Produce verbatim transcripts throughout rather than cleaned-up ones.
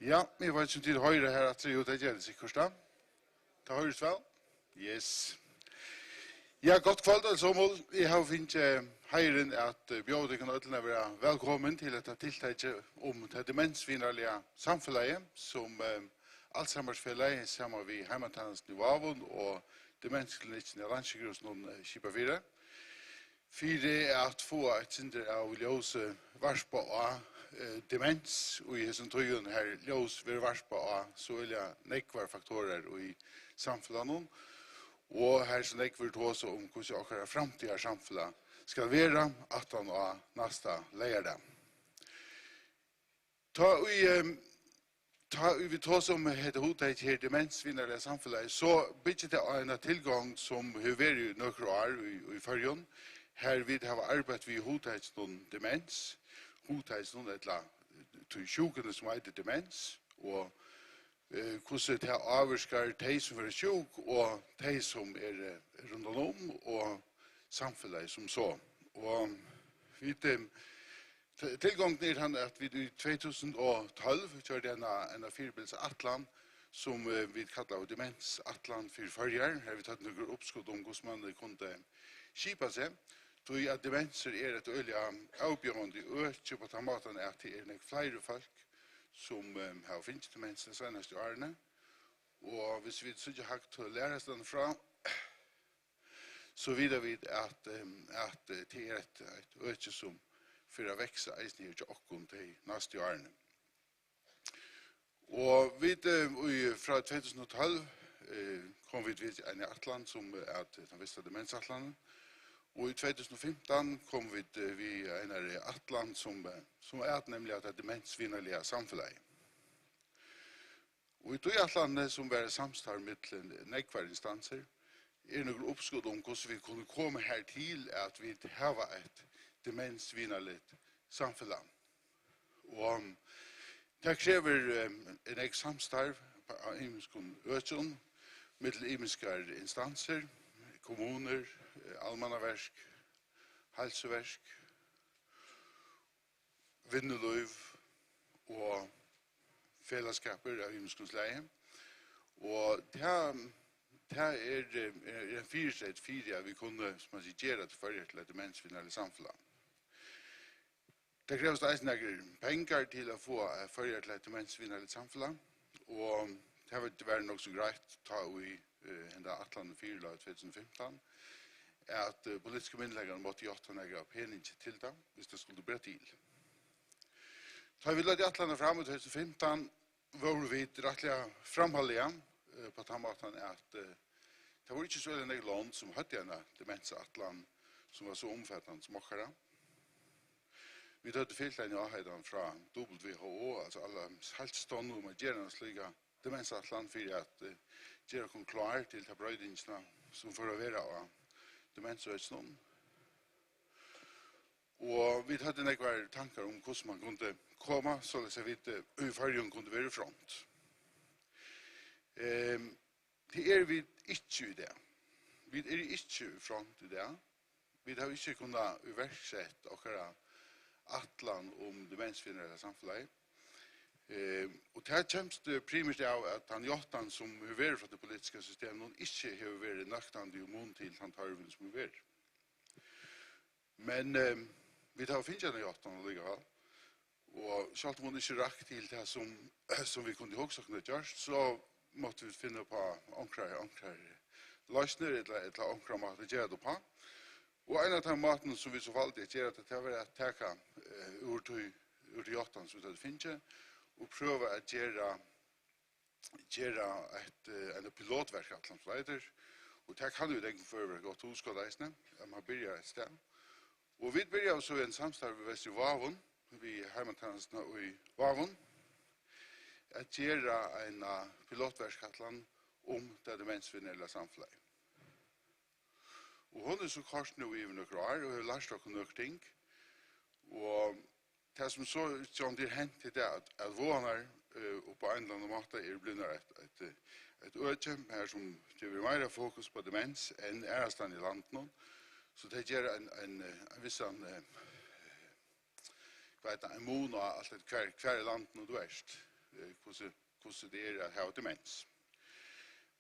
Ja, eg veit ikki um tit hoyra her aftur, jú, tað gera tit sikkurt, ja. Tað hoyrist væl? Yes. Ja, gott kvøld, øll somul. Eg havi fingið heiðurin at, eh, bjóða tykkum øllum at vera vælkomin til hetta tiltakið um tað demensvinarliga samfelagið, sum, eh, Alzheimersfelagið saman við Heimatænastuni í Vágum og Demensklinikkini á Landssjúkrahúsinum, eh, skipa fyri. Fyri at fáa eitt sindur av ljósi varpa á, eh, demens í hesum tíðum, har ljós verður varpað á so øgiliga nógvar faktorar í samfelagnum, og har so nógv verður tosað um, hvussu okkara framtíðarsamfelag skal vera aftan á næsta leygardag. Tá ið, ehm, tá ið vit tosa um hetta hugtakið her, demensvinarliga samfelagið, so byggir tað á eina tilgongd, sum hevur verið í nøkur ár í, í Føroyum, har vit hava arbeitt við hugtakinum demens, hugtakinum ella tí sjúkuni, sum eitur demens, og, eh, hvussu tað ávirkar tey, sum verða sjúk, og tey, sum eru, eh, rundan um, og samfelagið sum so. Og vit, eh, T-, tilgongdin er tann, at vit í tvey túsund og tólv gjørdu eina, eina fyribils ætlan, sum, eh, vit kallaðu Demensætlan fyri Føroyar, har vit høvdu nøkur uppskot um, hvussu man kundi skipa seg. Tí at demensur er eitt øgiliga avbjóðandi øki upp á tann mátan, at tað eru nógv fleiri fólk, sum, eh, hava fingið demens tey seinastu árini. Og hvis vit síggja hægt og læra frá, so vita vit, at, ehm, at, eh, tað er eitt, eitt øki, sum fer at vaksa eisini her hjá okkum tey næstu árini. Og vit, eh, í, frá tvey túsund og tólv, eh, komu vit við eini ætlan, sum er at, eh, tann fyrsta demensætlanin. Og í tvey túsund og fimtan komu vit, eh, við einari ætlan, sum, eh, sum er at nemliga at demensvinarliga samfelagið. Og í tí ætlanini, sum var eitt samstarv millum nógvar instansir, er nøkur uppskot um, hvussu vit kunnu koma har til, at vit hava eitt demensvinarligt samfelag. Og, um, tað krevur, um, eitt nógv samstarv á ymiskum økjum, millum ymiskar instansir, kommunur, eh, almannaverk, heilsuverk, vinnulív og felagsskapir av ymiskum slagi. Og tað, tað er, er ein fyritreyt fyri, at vit kunnu, sum man sigur, gera til Føroyar til eitt demensvinarligt samfelag. Tað krevst eisini nakrir pengar til at fáa, eh, Føroyar til eitt demensvinarligt samfelag, og tað var, tað var nokk so greitt, tá ið, eh, henda ætlanin fyriløgd tvey túsund og fimtan, at, eh, politisku myndugleikarnir máttu játta nakað av peningi til tað, hvis tað skuldi bera til. Tá vit løgdu ætlanina fram í tvey túsund og fimtan, vóru vit rættiliga framhaldiga, eh, á tann mátan, at, eh, tað vóru ikki so øgiliga nógv lond, sum høvdu eina demensætlan, sum var so umfatandi sum okkara. Vit høvdu fylgt eini áheitan frá W H O, altso Allar Heilsustevnu, um at gera eina slíka demensætlan fyri at, eh, gera okkum klár til ta broytingina, sum fór at vera á demensøkinum. Og vit høvdu nógvar tankar um, hvussu man kundi koma, soleiðis at vit, eh, í Føroyum kundu verið í front. Ehm, tað eru vit ikki í dag. Vit eru ikki í front í dag. Vit hava ikki kunnað íverksett okkara ætlan um demensvinarliga samfelagið. Ehm, og tað kemst, eh, primiskt av, at tann játtan, sum hevur verið frá tí politiska systeminum, ikki hevur verið nøktandi í mun til tann tørvin, sum hevur verið. Men, eh, vit hava fingið eina játtan allíkavæl. Og sjálvt um hon ikki rakk til tað, sum, sum vit kundu hugsa okkum at gjørt, so máttu vit finna upp á onkrar, onkrar loysnir ella, ella onkran máta at gera tað upp á. Og ein av teimum mátunum, sum vit so valdu at gera tað, tað var at taka, eh, úr tí, úr tí játtan, sum vit høvdu fingið, og prøva at gera gera eitt, eh, eina pilotverkætlan, sum tað eitur, og tað kann jú í nógvum førum vera eitt gott hugskot eisini, at man byrjar eitt stað. Og vit byrjaðu so í einum samstarvi við Vestur í Vágum, við Heimatænastuna í Vágum, at gera eina pilotverkætlan um tað demensvinarliga samfelagið. Og hon er so koyrt nú yvir nøkur ár og hevur lært okkum nøkur ting. Og tað, sum so sjálvandi er hent, er tað, at, at Vágarnar, eh, upp á ein ella annan máta eru blivnar eitt, eitt, eh, eitt øki, har sum tað verður meira fokus á demens enn aðrastaðni í landinum. So tað ger ein, ein, eh, ein vissan, eh, hvat eitur tað, ein mun á alt eftir, hvar, hvar í landinum tú ert. eh, hvussu, hvussu tað er at hava demens.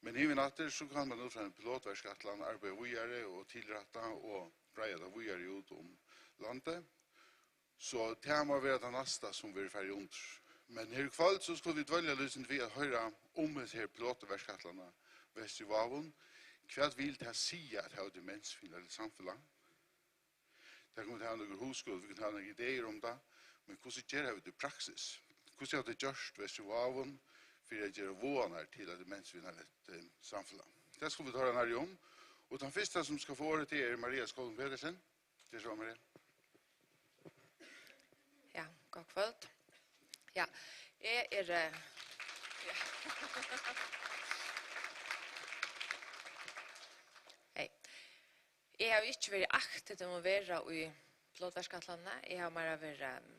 Men hinvegin aftur, so kann man út frá eini pilotverkætlan arbeiða víðari og tilrætta og breiða tað víðari út um landið. So tað má vera tað næsta, sum verður farið undir. Men her í kvøld, so skulu vit dvelja eitt sindur við at hoyra um hesa her pilotverkætlanina vestur í Vágum. Hvat vil tað siga at hava demensvinarligt samfelag? Tað kunnu vit hava nøkur hugskot, vit kunnu hava nøkur ideir um tað, men hvussu gera vit í praksis? Hvussu hava tit gjørt vestur í Vágum fyri at gera váðarnar til eitt demensvinarligt, eh, samfelag? Tað skulu vit hoyra nærri um. Og tann fyrsta, sum skal fáa orðið, tað er Maria Skálum Petersen. Tað er so, Maria. Ja, gott kvøld. Ja, eg er, eh, ja. Hey. Eg havi ikki verið aktivt involverað í pilotverkætlanina. Eg havi meira verið, ehm,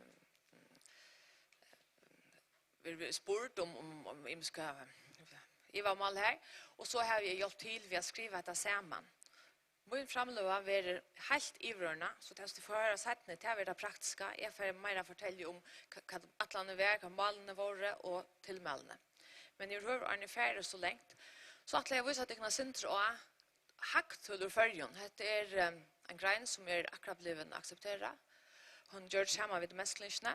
verið, verið spurd um, um, um ymiska, eh, ivamál her, og so havi eg hjálpt til við at skriva hetta saman. Mín framløga verður heilt yvirordnað, so tað, sum tit fáa hoyra seinni, tað verður tað praktiska. Eg fari meira at fortelja um hva, hvat ætlanin var, hvat málini vóru og tilmælini. Men yvirhøvur, áðrenn eg fari so langt, so ætli eg at vísa tykkum eitt sindur á hagtøl úr Føroyum. Hetta er, em, ein grein, sum er akkurát blivin aksepterað. Hon er gjørd saman við Demensklinikkini.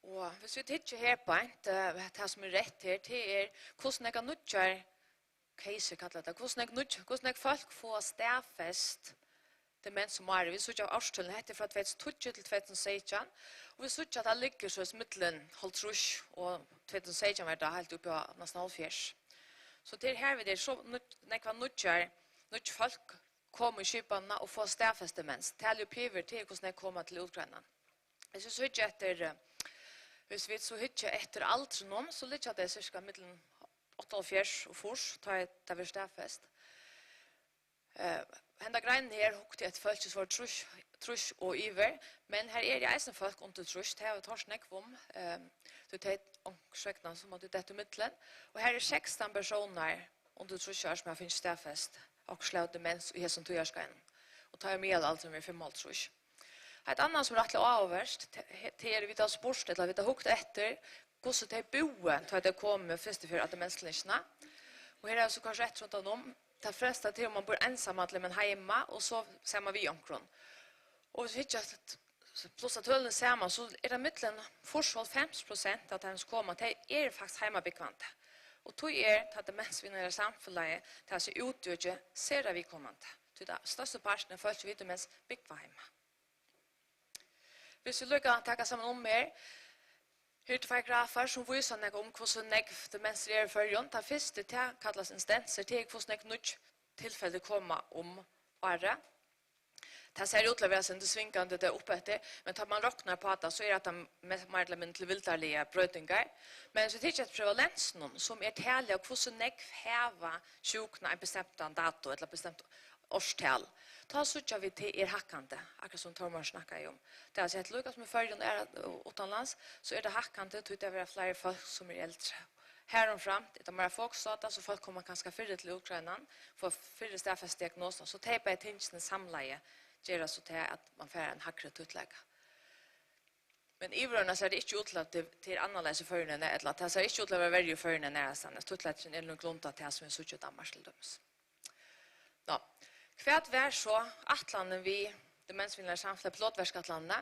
Og hvis vit hyggja her beint, eh, tað sum er reytt her, tað er, hvussu nógvar nýggjar cases, kalla tað, hvussu nógv nýggj, hvussu nógv fólk fáa staðfest demens um árið. Vit síggja av árstølini, hetta er frá tvey túsund og tíggju til tvey túsund og seytjan, og vit síggja, at tað liggur so millum hálvtrýss, og tvey túsund og seytjan var tað heilt uppi á næstan hálvfjerðs. So tað er her, vit eru so nýggj, nógvar nýggjar, nýggj fólk koma í skipanina og fáa staðfest demens. Talið uppi yvir, tað er, hvussu nógv koma til útgreinan. Hvis vit so hyggja eftir, eh, hvis vit so hyggja eftir aldrinum, so liggja tey cirka millum áttaoghálvfjerðs og fýrs, tá er, tá verður staðfest. Eh, henda greinin her hugdi eftir fólki, sum vóru trýss, trýss og yvir, men her eru eisini fólk undir trýss, tað hava vit hoyrt nógv um, eh, tí tey onkursvegna, so máttu detta ímillum, og her eru sekstan persónar undir trýss ár, sum hava fingið staðfest okkurt slag av demens í hesum tíðarskeiðinum, og tá er miðalaldurin verið fimmoghálvtrýss. Eitt annað, sum er rættiliga áhugavert, te-, he-, tað er, vit hava spurt, ella vit hava hugt eftir, hvussu tey búðu, tá tey komu fyrstu ferð á demensklinikkina. Og her er so kanska eitt rundan um, tað flesta, tað er, um man býr einsamallur, men heima, og so saman við onkrum. Og hvis vit hyggja at plussa tølini saman, so er tað millum fýrs og hálvfems prosent av teimum, sum koma, tey eru faktiskt heimabúgvandi. Og tí er tað demensvinarliga samfelagið, tað sum útgjørdi sera viðkomandi. Tí tað størsti parturin av fólki við demens búgva heima. Hvis vit líka taka saman um her, her eru tveir grafar, sum vísa nakað um, hvussu nógv demensur er í Føroyum. Tað fyrsta, tað kallast incidensir, tað er, hvussu nógv nýggj tilfelli koma um árið. Tað sær út til at vera eitt sindur svingandi, tað er uppeftir, men tá man roknar upp á tað, so er tað mest, meir ella minni tilvildarligar broytingar. Men so tykist at prevalensinum, sum er talið av, hvussu nógv hava sjúkuna ein bestemtan dato ella bestemt árstal, tá síggja vit, tað er hækkandi, akkurát sum Tormóður snakkaði um. Tað er, altso, hetta er líka sum í Føroyum, er at, uh, uttanlands, so er tað hækkandi, tí tað verða fleiri fólk, sum eru eldri. Harumframt er tað meira fokus á tað, so fólk koma kanska fyrr til útgreinan, fáa fyrr staðfest diagnosu, so tey bæði tingini samlaði gera so tað, at man fær ein hægri títtleika. Men yvirordnað sær tað ikki út til, at tað, tað er annarleiðis í Føroyum enn, ella tað sær ikki út til at vera verri í Føroyum enn aðrastaðni. Títtleikin er nokulunda tað, sum vit síggja í Danmark til dømis. Nå, hvat var so ætlanin við demensvinarliga samfelagið, pilotverkætlanini?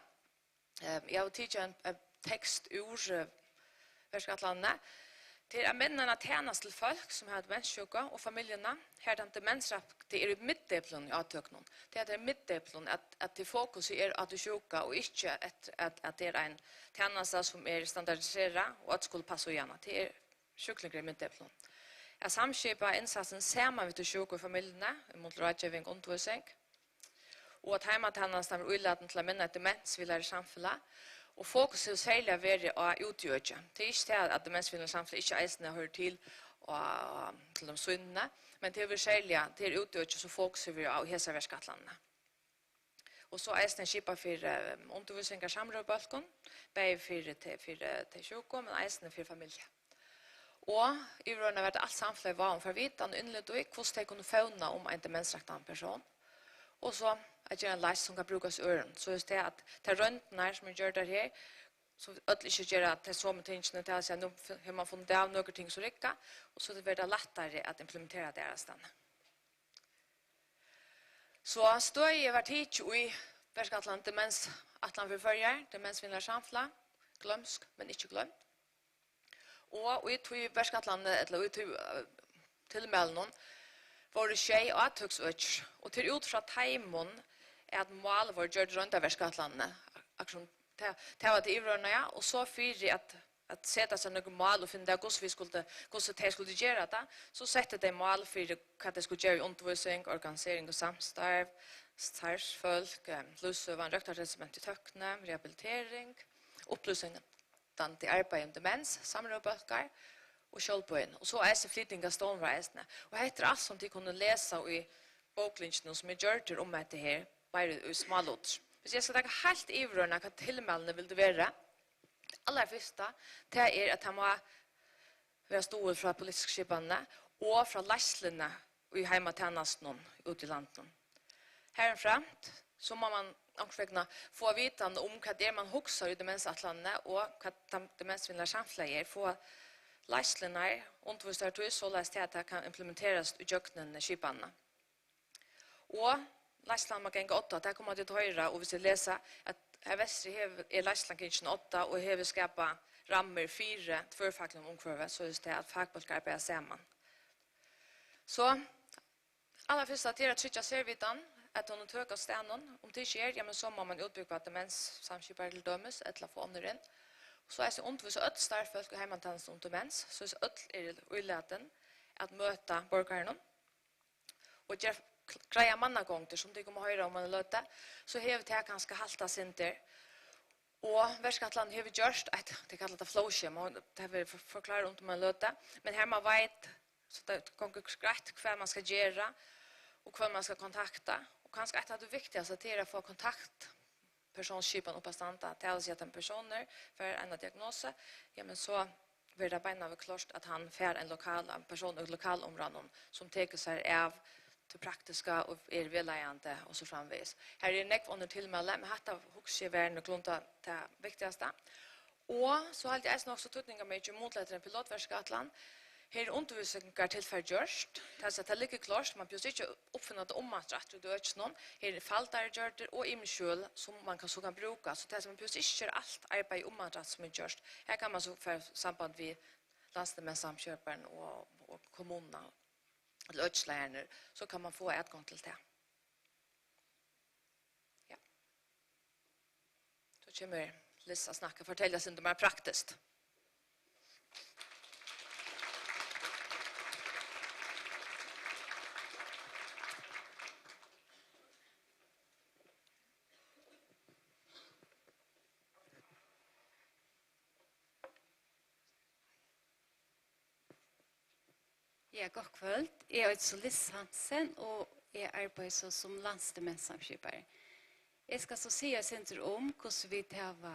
Eh, eg havi tikið ein, ein tekst úr, eh, verkætlanini. Tað er at menna eina tænastu til fólk, sum hava demenssjúku, og familjuna, har tann demensrapti er í miðdeplinum í átøkunum. Tað er, at tað er í miðdeplinum, at, at tað fokusið er á tí sjúka, og ikki at, at, at tað er ein tænasta, sum er standardiserað, og øll skulu passa í hana. Tað er sjúklingur í miðdeplinum. At samskipa innsatsin saman við tí sjúku og familjuni, í munnligari ráðgeving, undirvísing, og at heimatænastan verður ílatin til at menna eitt demensvinarligt samfelag, og fokus hevur serliga verið á útøki. Tað er ikki tað, at demensvinarligt samfelag ikki eisini hoyrir til á, til dømis Sýnuni, men tað hevur verið serliga, tað er útøki, sum fokus hevur verið á í hesari verkætlanini. Og so eisini skipað fyri, eh, undirvísingarsamrøðubólkum, bæði fyri te-, fyri tey sjúku, men eisini fyri familju. Og yvirordnað var tað alt samfelagið í Vágum fær vitan og innlit í, hvussu tey kunnu fevna um ein demensraptan persón. Og so at gera ein list, sum kann brúkast í øðrum. So just tað, at tær royndirnar, sum eru gjørdar her, so øll ikki gera tey somu tingini, tað vil siga, nú f-, hevur mann funnið av nøkur ting sum rigga, og so verður tað lættari at implementera tey aðrastaðni. So støðið var tikið í verkætlan Demens, ætlan fyri Føroyar, demensvinarsamfelag, gloymsk, men ikki gloymd. Og í tí verkætlanini, ella í tí, eh, tilmælinum, vóru sjey átøksøkir, og tað er út frá teimum, at mál vóru gjørd í royndarverkætlanini, akkurát sum tað, tað var tað yvirordnaða, ja, og so fyri at, at seta sær nøkur mál og finna út av, hvussu vit skuldu, hvussu tey skuldu gera tað, so settu tey mál fyri, hvat tey skuldu gera í undirvísing, organisering og samstarv, starvsfólk, eh, lívssøgan, røktartestament í tøkni, rehabilitering, upplýsing, dandi arbeiði um demens, samrøðubólkar og sjálvboðin. Og so eisini flyting av stovn var eisini. Og hetta er alt sum tit kunnu lesa í bóklinginum sum er gjørdur um hetta her, meira í smálutir. Hvis eg skal taka heilt yvirordnað hvat tilmælini vildu vera, allarfyrsta, tað er at tað má vera stuðul frá politisku skipanini og frá leiðsluni í heimatænastunum úti í landinum. Harumframt, so má mann onkursvegna fáa vitan um, hvat er mann hugsar í demensætlanini, og hvat dem-, demensvinarsamfelagið er, fáa leiðslurnar, undirvísartíð, soleiðis til at tað kann implementerast í gjøgnum skipanina. Og leiðslan má ganga á odda, tað koma tit at hoyra, og hvis tit lesa, at har vesturi hevur, er leiðslan gingin á odda og hevur skapað rammur fyri tvørfagligum umhvørvi, soleiðis til at fakbólkar arbeiða saman. So, allarfyrst, at tað er at tryggja servitan, at hon er tøk á staðnum. Um tað ikki er, ja, men so má mann útbúgva demenssamskiparar til dømis, ella fáa onnur inn. Og so eisini undirvísa øll starvsfólk í heimatænastum um demens, soleiðis øll eru ílatin at møta borgarunum. Og ger greiða mannagongdir, sum tit koma at hoyra um eina løtu, so hevur tað kanska haltað sindur. Og verkætlanin hevur gjørt eitt, tey kalla tað flowskema, og tað verður for-, forklárað um eina løtu, men har mann veit, so tað gongur greitt, hvat mann skal gera, og hvønn mann skal kontakta. Og kanska eitt av tí viktigastu, tað er at fáa kontakt persónsskipan upp at standa. Tað vil siga, at ein persónur fær eina diagnosu, ja, men so verður tað beinanvegin klárt, at hann fær ein lokal, ein persón í lokalumráðnum, sum tekur sær av tí praktiska og er vegleiðandi og so framvegis. Har eru nógv onnur tilmæli, men hatta hugsi eg var nøkulunda tað viktigasta. Og so haldi eg eisini nokk so týdningarmikið, munnliga, til ein pilotverkætlan. Her er undirvísingartilfar gjørt. Tað vil siga, tað liggur klárt, mann behøvist ikki uppfinna tað um aftur, aftur í økinum. Her eru faldar gjørdir og ymisk skjøl, sum mann kann, so kann brúka. So tað, sum mann behøvist ikki gera alt arbeiði um aftur, sum er gjørt. Her kann mann so fara í samband við Landsdemenssamskiparan og, og kommununa, ella økisleiðararnar, so kann mann fáa atgongd til tað. Ja. So kemur Lis at snakka, fortelja eitt sindur meira praktiskt. Ja, gott kvøld. Eg eiti so Lis Hansen, og eg arbeiði so sum landsdemenssamskipari. Eg skal so siga eitt sindur um, hvussu vit hava,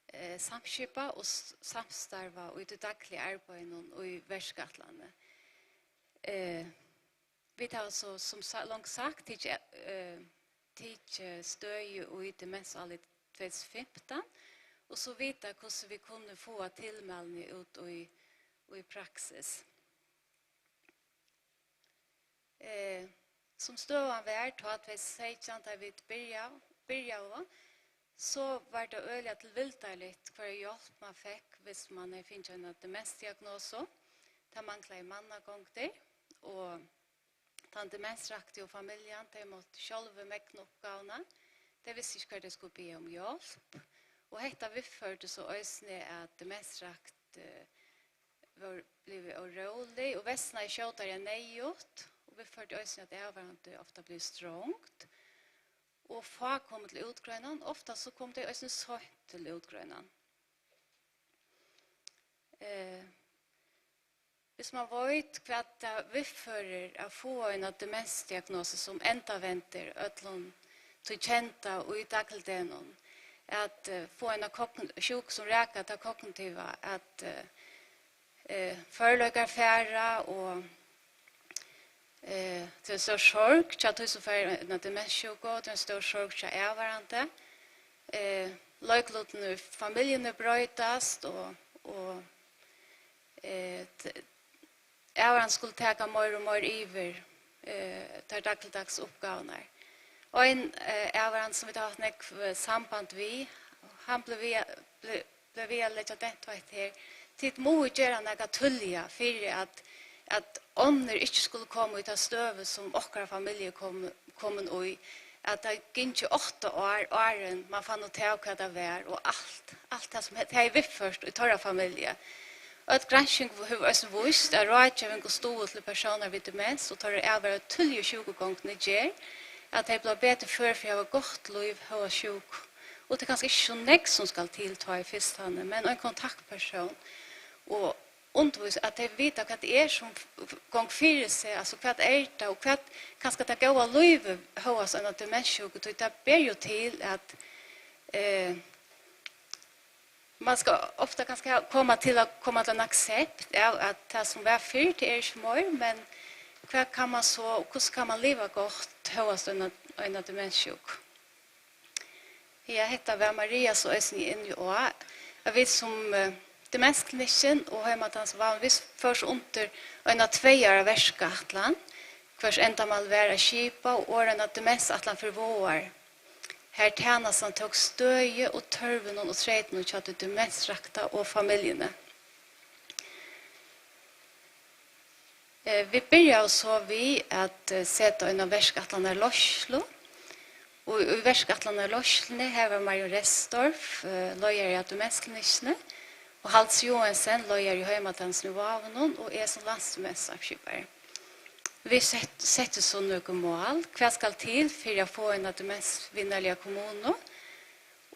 eh, samskipað og s-, samstarvað í tí dagliga arbeiðinum í verkætlanini. Eh, vit hava so, sum sa-, longu sagt, tikið, eh, tikið støði í demensáliti tvey túsund og fimtan, og so vitað, hvussu vit kunnu fáa tilmælini út í, í praksis. Eh, sum støðan var, tá tvey túsund og seytjan, tá vit byrja-, byrjaðu, so var tað øgiliga tilvildarligt, hvørja hjálp mann fekk, hvis mann hevði fingið eina demensdiagnosu. Tað manglaði mannagongdir, og tann demensrakti og familjan, tey máttu sjálvi megna uppgávuna. Tey vistu ikki, hvar tey skuldu biðja um hjálp. Og hetta viðførdi so eisini, at demensrakt, eh, vóru blivin órólig og versnaði skjótari enn neyðugt, og viðførdi eisini, at avvarðandi ofta bleiv strongd, og fá komu til útgreinan. Ofta so komu tey eisini seint til útgreinan. Eh, hvis man veit, hvat tað viðførir at fáa eina demensdiagnosu, sum endavendir øllum tí kenda og í dagligdegnum, at, eh, fáa eina kogn-, sjúku, sum rakar tað kognitiva, at, eh, eh, førleikar fara, og, eh, tað er ein stór sorg hjá tí sum fær eina demenssjúku, og tað er ein stór sorg hjá avvarðandi. Eh, leiklutin í familjuni broytast, og, og, eh, t-, ævaran skulu taka meir og meir yvir, eh, tær dagligdags uppgávurnar. Ein, eh, ævaran sum vit hava haft nógv, eh, samband við, hann bleiv við, bleiv, bleiv við at leggja dent á hetta her. Tit mugu gera nakað tíðliga fyri at, at onnur ikki skulu koma í ta støðu sum okkara familja er komin, komin í, at tað gingu átta ár, áðrenn man fann út av, hvat tað var, og alt, alt tað sum he-, tað er viðført í teirra familju. Øll gransking hevur eisini víst, at ráðgeving og stuðul til persónar við demens og teirra ævaru tíðligu sjúkugongdini ger, at tey blíva betur før fyri at hava gott lív hóast sjúku. Og tað er kanska ikki so nógv, sum skal til tá í fyrstani, men ein kontaktpersón og undirvísa, at tey vita, hvat tað er, sum f-, f-, gongur fyri seg, altso, hvat er tað, og hvat, kanska tað góða lívið hóast eina demenssjúku, tí tað ber jú til, at, eh, man skal ofta kanska ha-, koma til at koma til ein aksept av, at tað, sum var fyrr, tað er ikki meir, men hvat kann man so, og hvussu kann man liva gott hóast eina, eina demenssjúku? Ja, hetta var Maria so eisini inni á, at vit sum, eh, demensklinikken og Heimatansin Vávin, vit f-, fóru so undir eina tvey ára verkætlan, hvørs endamál var at skipa og orða eina demensætlan fyri váðar, har tænastan tók støði og tørvinum og treytunum hjá tí demensrakta og familjuni. Eh, vit byrjaðu so við at, eh, seta eina verkætlanarleiðslu, og í verkætlanarleiðsluni, har var Marion Restorff, eh, leiðari av demensklinikkini, og Haldis Joensen, leiðari í Heimatansin í Vágunum, og eg sum landsdemenssamskipari. Vit sett-, settu so nøkur mál. Hvat skal til fyri at fáa eina demensvinarliga kommunu?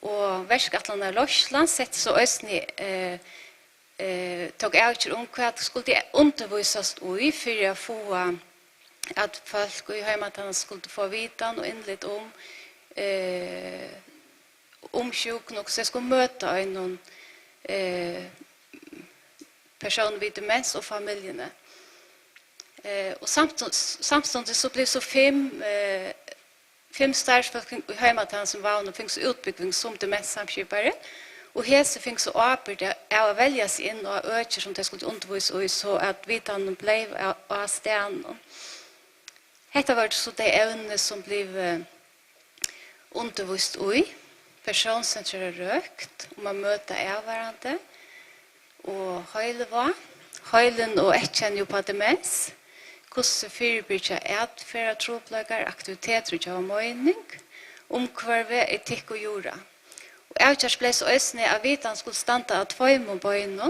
Og verkætlanarleiðslan setti so eisini, eh, eh, tók avgerð um, hvat skuldi undirvísast í fyri at fáa, at fólk í Heimatansin skuldu fáa vitan og innlit um, eh, um sjúkuna, og hvussu tey skuldu møta einum, eh, persóni við demens og familjuni. Eh, og samstundis, samstundis so blivu so fimm, eh, fimm starvsfólk í Heimatansin Vávunum fingu so útbúgving sum demenssamskipari, og hesi fingu so ábyrgd av at velja seg inn á øki, sum tey skuldu undirvísa í, so at vitanin bleiv á, á staðnum. Hetta vóru so tey evni, sum blivu, eh, undirvíst í: persónsentrerað røkt, um at møta avvarðandi, og heilivág, heilin og eyðkennið upp á demens, hvussu fyribyrgja atferðartrupulleikar, aktivitetir og geva meining, umhvørvi, etikk og jura. Og avgjørt bleiv so eisini, at vitan skuldi standa á tveimum beinum,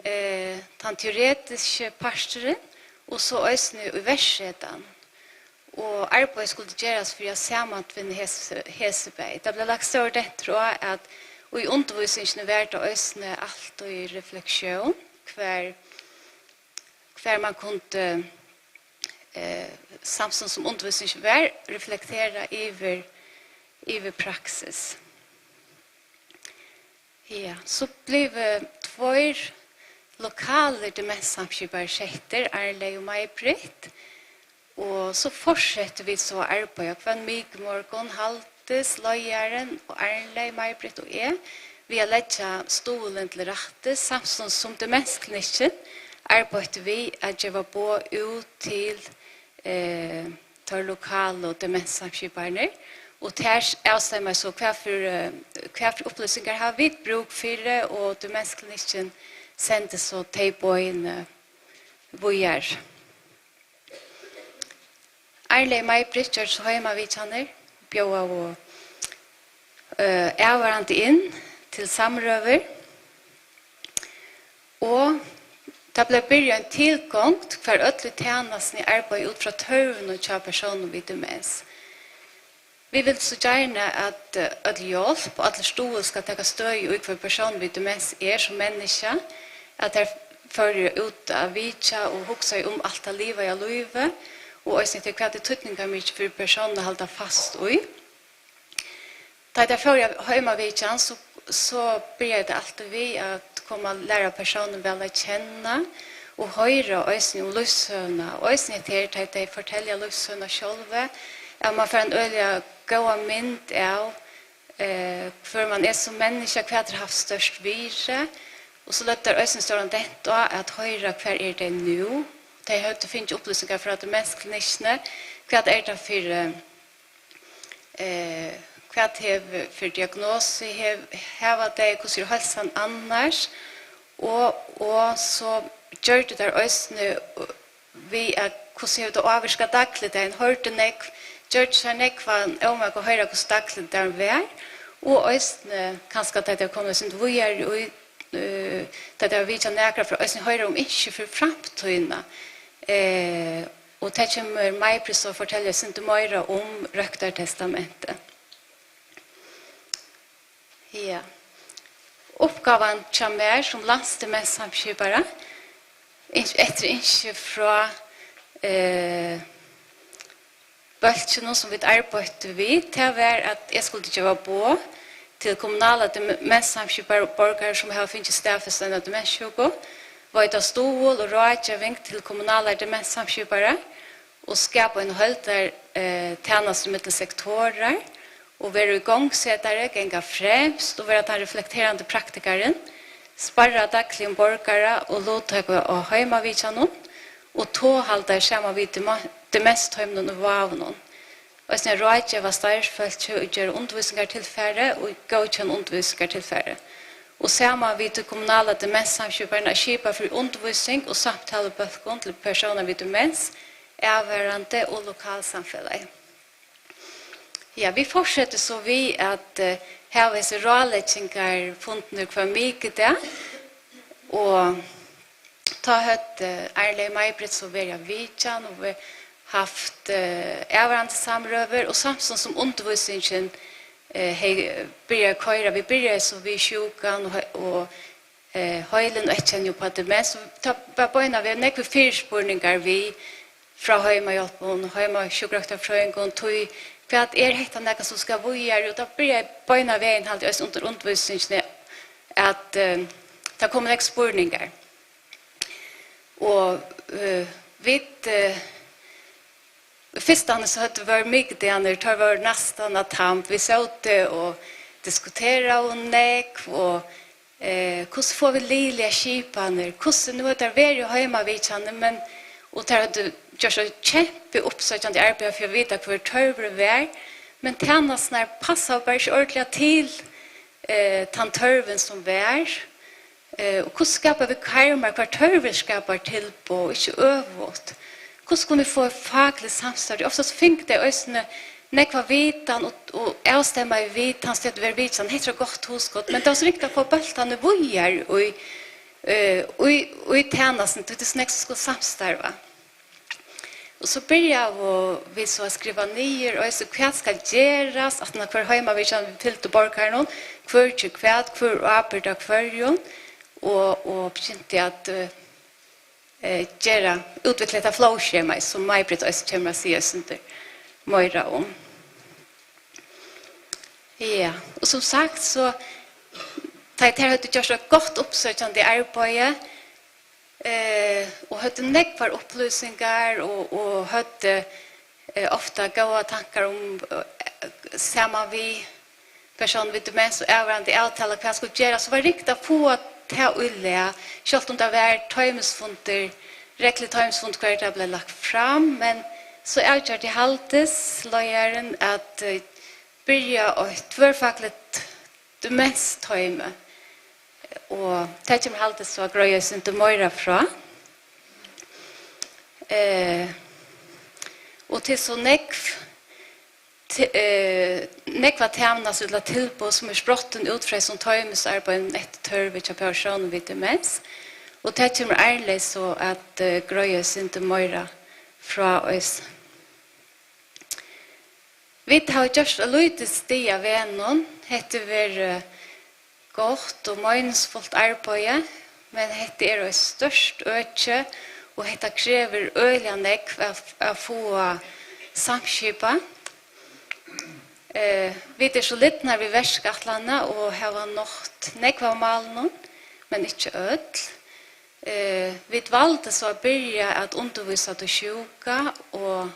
eh, tann teoretiski parturin og so eisini íverksetan. Og arbeiði skuldi gerast fyri at samantvinna hesi, hesi bæði. Tað bleiv lagt stór dentur á, at í undirvísingini var tað eisini altíð refleksjón, hvar, hvar man kundi, eh, samstundis sum undirvísingin var, reflektera yvir, yvir praksis. Ja, so blivu tveir lokalir demenssamskiparar settir, Arnleyg og Maj-Britt. Og so fortsettu vit so at arbeiða hvønn mikumorgun, Haldis, leiðarin, og Arnleyg, Maj-Britt og eg, við at leggja stuðulin til rættis, samstundis sum demensklinikken arbeiddi við at geva boð út til, eh, teir lokalu demenssamskipararnar, og tær avstemma so, hvat fyri, eh, hvat fyri upplýsingar hava vit brúk fyri, og demensklinikken sendi so tey boðini víðari. Arnleyg, Maj-Britt gjørdu so heimavitjanir, bjóðaðu, eh, avvarðandi inn til samrøður, og tað bleiv byrjað ein tilgongd, hvar øll í tænastuni arbeiða út frá tørvinum hjá persónum við demens. Vit vildu so gjarna, at, eh, øll hjálp og allur stuðul skal taka støði í, hvør persónur við demens er sum menniskja, at tær fóru út at vitja og hugsaðu um alt tað livaða lívið, og eisini til, hvat er týdningarmikið fyri persónin at halda fast í. Tá tær fóru á heimavitjan, so, so byrjaði tað altíð við at koma og læra persónin væl at kenna, og hoyra eisini um lívssøguna, og eisini hetta her, tá tey fortelja lívssøguna sjálvi, at man fær ein øgiliga góða mynd av, eh, hvør man er sum menniskja, hvat er havt størst virði, og so løgdu teir eisini stóran dent á at hoyra, hvar eru tey nú? Tey høvdu fingið upplýsingar frá demensklinikkini, hvat er tað fyri, eh, hvat hevur fyri diagnosu, hev-, hava tey, hvussu er heilsan annars? Og, og so gjørdu teir eisini, eh, við at hvussu hevur tað ávirkað dagligdagin, hoyrdu nógv, gjørdu sær nógvan ómak at hoyra, hvussu dagligdagurin var, og eisini kanska tá tey komu eitt sindur víðari í, eh, tá tey hava vitjað nakrar, fyri eisini hoyra um ynski fyri framtíðina. Eh, og tað kemur Maj-Britt so at fortelja eitt sindur meira um røktartestamentið. Ja. Uppgávan hjá mær sum landsdemenssamskipara, yns-, eftir ynski frá, eh, bólkinum, sum vit arbeiddu við, tað var, at eg skuldi geva boð til kommunalar demenssamskiparar og borgarar, sum hava fingið staðfest eina demenssjúku, veita stuðul og ráðgeving til kommunalar demenssamskiparar og skapa eina heildar, eh, tænastu millum sektorar og vera ígongsetari, ganga fremst og vera tann reflekterandi praktikarin, sparra dagligum borgara og luttøku á heimavitjanum og toghaldar saman við demo-, demenstoymunum í Vágunum. Eisini at ráðgeva starvsfólki og gera undirvísingartilfari og góðkenna undirvísingartilfari. Og saman við tí kommunala demenssamskiparin at skipa fyri undirvísing og samtalubólkum til persónar við demens, avvarðandi og lokalsamfelagið. Ja, vit fortseta so við at, eh, hava hesar ráðleggingarfundirnar hvønn mikudag, og tá høvdu Arnleyg og Maj-Britt so verið á vitjan og vi havt, eh, avvarðandi samrøður, og samstundis sum undirvísingin, eh, hevði byrjað at koyra. Vit byrjaðu so við sjúkan og, og, eh, heilin og eyðkenni uppá demens. Tá var beinanvegin nógvir fyrispurningar við frá heimahjálpum, heimasjúkrarøktarfrøðingum, tí hvat er hetta nakað sum skal víðari? Og tá byrjaði beinanvegin, haldi eg, eisini undir undirvísingini, at, eh, tað komu nógv spurningar. Og, eh, vit, eh, í fyrstani so høvdu vóru mikudagarnir, teir vóru næstan á tamb. Vit sótu og diskuteraðu nógv, og, eh, hvussu fáa vit liðiligar skipanir? Hvussu, nú høvdu teir verið á heimavitjanini, men, og teir høvdu gjørt eitt kempi uppsøkjandi arbeiði fyri at vita, hvør tørvurin var, men tænasturnar passaðu bara ikki ordiliga til, eh, tann tørvin sum var. Eh, og hvussu skapa vit karmar, hvar tørvur skapar tilboð, og ikki øvugt? Hvussu kunnu vit fáa fakligt samstarv? Ofta so fingu tey eisini nógva vitan og, og avstemma í vitan, so at vera vitjan, hetta er eitt gott hugskot, men tað var so ringt at fáa bóltarnar víðari í, eh, í, í tænastuni, tí tað er so nógv sum skulu samstarva. Og so byrjaðu vit so at skriva niður, eisini hvat skal gerast, aftan á hvør heimavitjan, vit fylgdu borgarunum, hvør ger hvat, hvør ábyrgd av hvørjum, og, og begynti at, eh, eh, gera, útvikla hetta flowskjema, sum Maj-Britt eisini kemur at siga eitt sindur meira um. Ja, og sum sagt, so, tá ið tær høvdu gjørt eitt gott uppsøkjandi arbeiði, eh, og høvdu nógvar upplýsingar og, og høvdu, eh, ofta góðar tankar um, eh, saman við persónum við demens og avvarðandi avtala, hvat skuldi gerast, so var ringt at fáa tað í lag, sjálvt um tað var toymisfundur, regluligur toymisfundur, hvar tað bleiv lagt fram, men so avgjørdi Haldis, leiðarin, at, eh, byrja eitt tvørfakligt demenstoymi, og tað kemur Haldis so at greiða eitt sindur meira frá. Eh, og til so nógv, t-, eh, nógva tænastu ella tilboð, sum er sprottin út frá hesum toymisarbeiðinum eftir tørvi hjá persónum við demens, og tað kemur Arnleyg so at, eh, greiða eitt sindur meira frá eisini. Vit hava gjørt eitt lítið stig á vegnum. Hetta hevur verið gott og meiningsfult arbeiði, men hetta er eitt stórt øki, og hetta krevur øgiliga nógv at, at fáa samskipað. Eh, vit eru so lidnar við verkætlanina og hava nátt nógv av málunum, men ikki øll. Eh, vit valdu so at byrja at undirvísa tí sjúka, og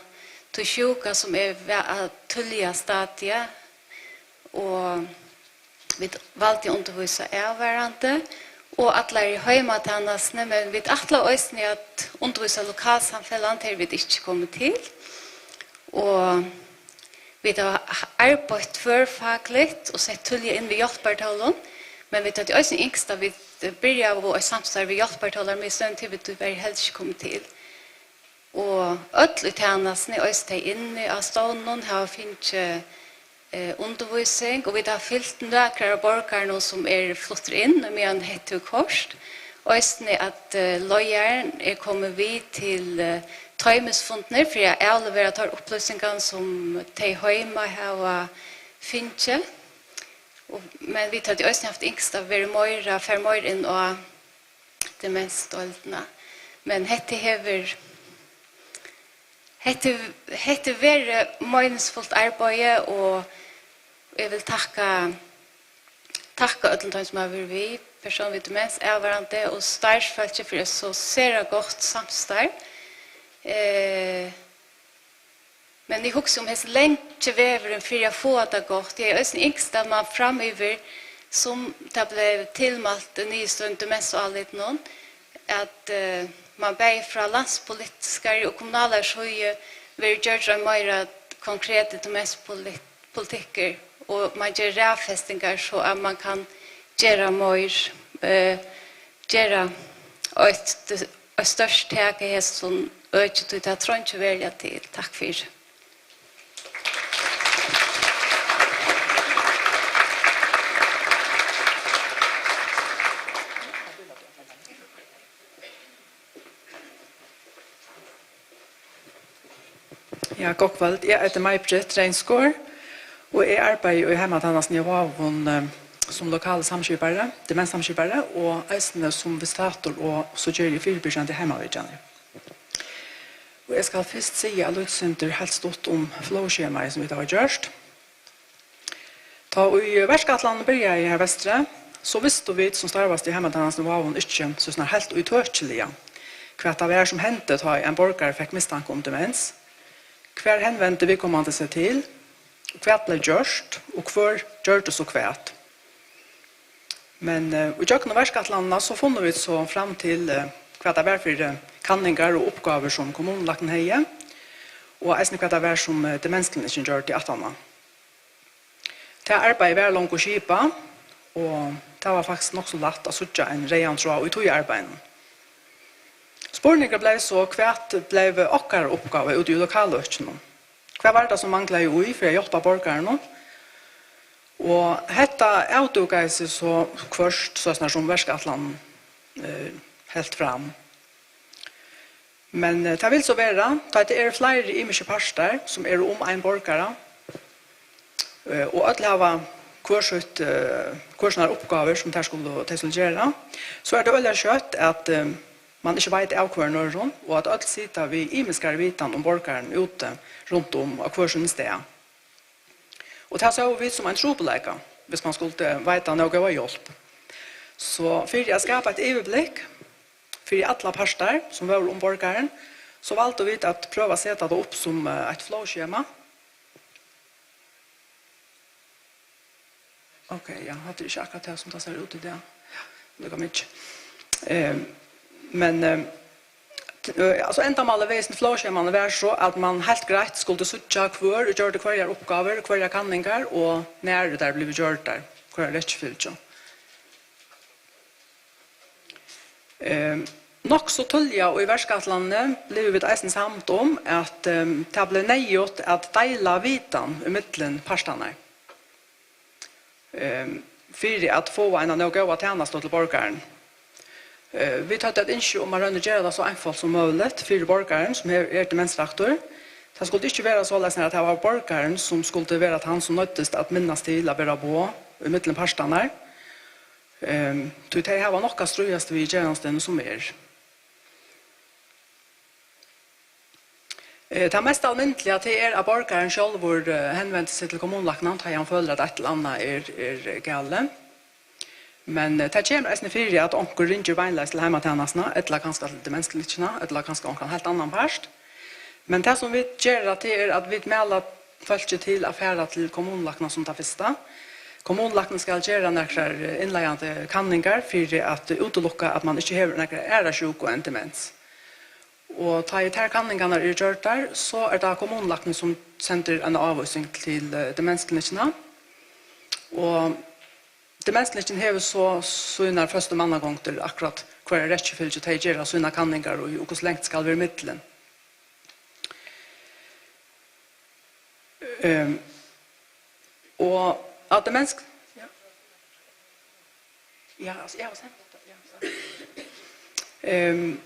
tí sjúka, sum er va-, á tíðliga stadia, Og vit valdu at undirvísa avvarðandi og allar í heimatænastuni, men vit ætla eisini at undirvísa lokalsamfelagnum, har vit ikki koma til. Og vit hava arbeitt tvørfagligt og sett tíðliga inn við hjálpartólum, men vit høvdu eisini ynskt, at vit byrjaðu eitt samstarv við hjálpartólar, men í støðuni til vit tíverri helst ikki komu til. Og øll í tænastuni, eisini tey inni á stovninum, hava fingið, eh, undirvísing, og vit hava fylgt nøkrar av borgarunum, sum eru fluttir inn, meðan hetta hevur koyrt. Eisini at, eh, leiðarin er komin við til, eh, toymisfundirnar fyri at avlevera tær upplýsingar, sum tey heima hava fingið. Og, men vit høvdu eisini havt ynskt at vera meira, fara meira inn á demensdeildina. Men hetta hevur, hetta, hetta hevur verið meiningsfult arbeiði, og eg vil takka, takka øllum teimum, sum hava verið við, persónliga demensavvarðandi og starvsfólki fyri eitt so sera gott samstarv. Eh, Men eg hugsi um hesin langi vegurin fyri at fáa tað gott. Eg hevði eisini ynskt, at mann framyvir, sum tað bleiv tilmælt í niðurstøðuni í demensálítinum, at, eh, mann bæði frá landspolitiskari og kommunalari síðu verður gjørdur ein meira konkretur demenspolitikkur, og mann ger raðfestingar, so at mann kann gera meir, eh, gera eitt, eitt stórt tak í hesum øki, tí tað treingir veruliga til. Takk fyri. Ja, gott kvøld. Eg eiti Maj-Britt Reynsgaard, og eg arbeiði í heimatænastuni í Vágum, eh, sum lokali samskipari, demenssamskipari, og eisini sum visitator, og so geri eg fyribyrgjandi heimavitjanir. Og eg skal fyrst siga eitt lítið sindur heilt stutt um flowskemaið, sum vit hava gjørt. Tá ið verkætlanin byrjaði har vesturi, so vistu vit, sum starvast í heimatænastuni í Vágum, ikki so snar heilt ítøkiliga, hvat tað var, sum hendi, tá ið ein borgari fekk mistanka um demens. Hvar henvendi viðkomandi seg til? Hvat bleiv gjørt? Og hvør gjørdi so hvat? Men, eh, í gjøgnum verkætlanina, so funnu vit so fram til, eh, hvat tað var fyri, eh, kanningar og uppgávur, sum kommunulæknin hevði, og eisini hvat tað var, sum, eh, demensklinikin gjørdi aftaná. Tað arbeiðið var longu skipað, og tað var faktiskt nokk so lætt at síggja ein reyðan tráð í tí arbeiðinum. Spurningurin bleiv so, hvat bleiv okkara uppgáva úti í lokaløkinum? Hvat var tað, sum manglaði í fyri at hjálpa borgarunum? Og hetta avdúkaði seg so hvørt, sostatt sum verkætlanin, eh, helt fram. Men, eh, tað vil so vera, tá tað eru fleiri ymiskir partar, sum eru um ein borgara, eh, og øll hava hvør sítt, eh, hvør sínar uppgávur, sum tær skulu, tey skulu gera, so er tað øgiliga skjótt, at, eh, mann ikki veit av hvørjum øðrum, og at øll sita við ymiskari vitan um borgaran úti rundt um á hvør sínum stað. Og tað sóu vit sum ein trupulleika, viss mann skuldi veita nóg góða hjálp. So fyri at skapa eitt yvirblikk fyri allar partar, sum vóru um borgaran, so valdu vit at prøva at seta tað upp sum, eh, eitt flowskema. Ok, ja, hatta er ikki akkurát tað, sum tað sær út í dag. Líka mikið. Eh, men, eh, t-, eh, altso, endamálið við hesum flowskemaunum var so, at mann heilt greitt skuldi síggja, hvør gjørdi hvørjar uppgávur, hvørjar kanningar, og nær tær blivu gjørdar, hvørja rekifylgju. Eh, nokk so tíðliga í verkætlanini blivu vit eisini samd um, at, eh, tað bleiv neyðugt at deila vitan ímillum partarnar, eh, fyri at fáa eina nóg góða tænastu til borgaran. Eh, vit høvdu eitt ynski um at royna at gera tað so einfalt sum møguligt fyri borgaran, sum her er demensraktur. Tað skuldi ikki vera soleiðis, at tað var borgarin, sum skuldi vera tann, sum noyddist at minnast til at bera boð ímillum partarnar. Ehm, tí tey hava nokk at stríðast við í gerandisdegnum sum er. Eh, tað mest almindiliga, tað er, at borgarin sjálvur, eh, henvendir seg til kommunulæknan, tá ið hann følir, at eitt ella annað er, er galið. Men, eh, tað kemur eisini fyri, at onkur ringir beinleiðis til heimatænastuna, ella kanska til demensklinikkina, ella kanska onkran heilt annan part. Men tað, sum vit gera, tað er, at vit mæla fólki til at fara til kommunulæknan sum tað fyrsta. Kommunulæknin skal gera nakrar, eh, innleiðandi kanningar fyri at útilukka, at mann ikki hevur nakra aðra sjúku enn demens. Og tá ið tær kanningarnar eru gjørdar, so er tað kommunulæknin, sum sendir eina ávísing til, eh, demensklinikkina. Og demensklinikkini hevur so sínar føstu mannagongdir, akkurát hvørja rekjufylgju tey gera sínar kanningar í, og hvussu langt skal vera millum. Ehm, og á demens-, ja. Ja, altso, eg havi sent tað, ja, so. Ehm,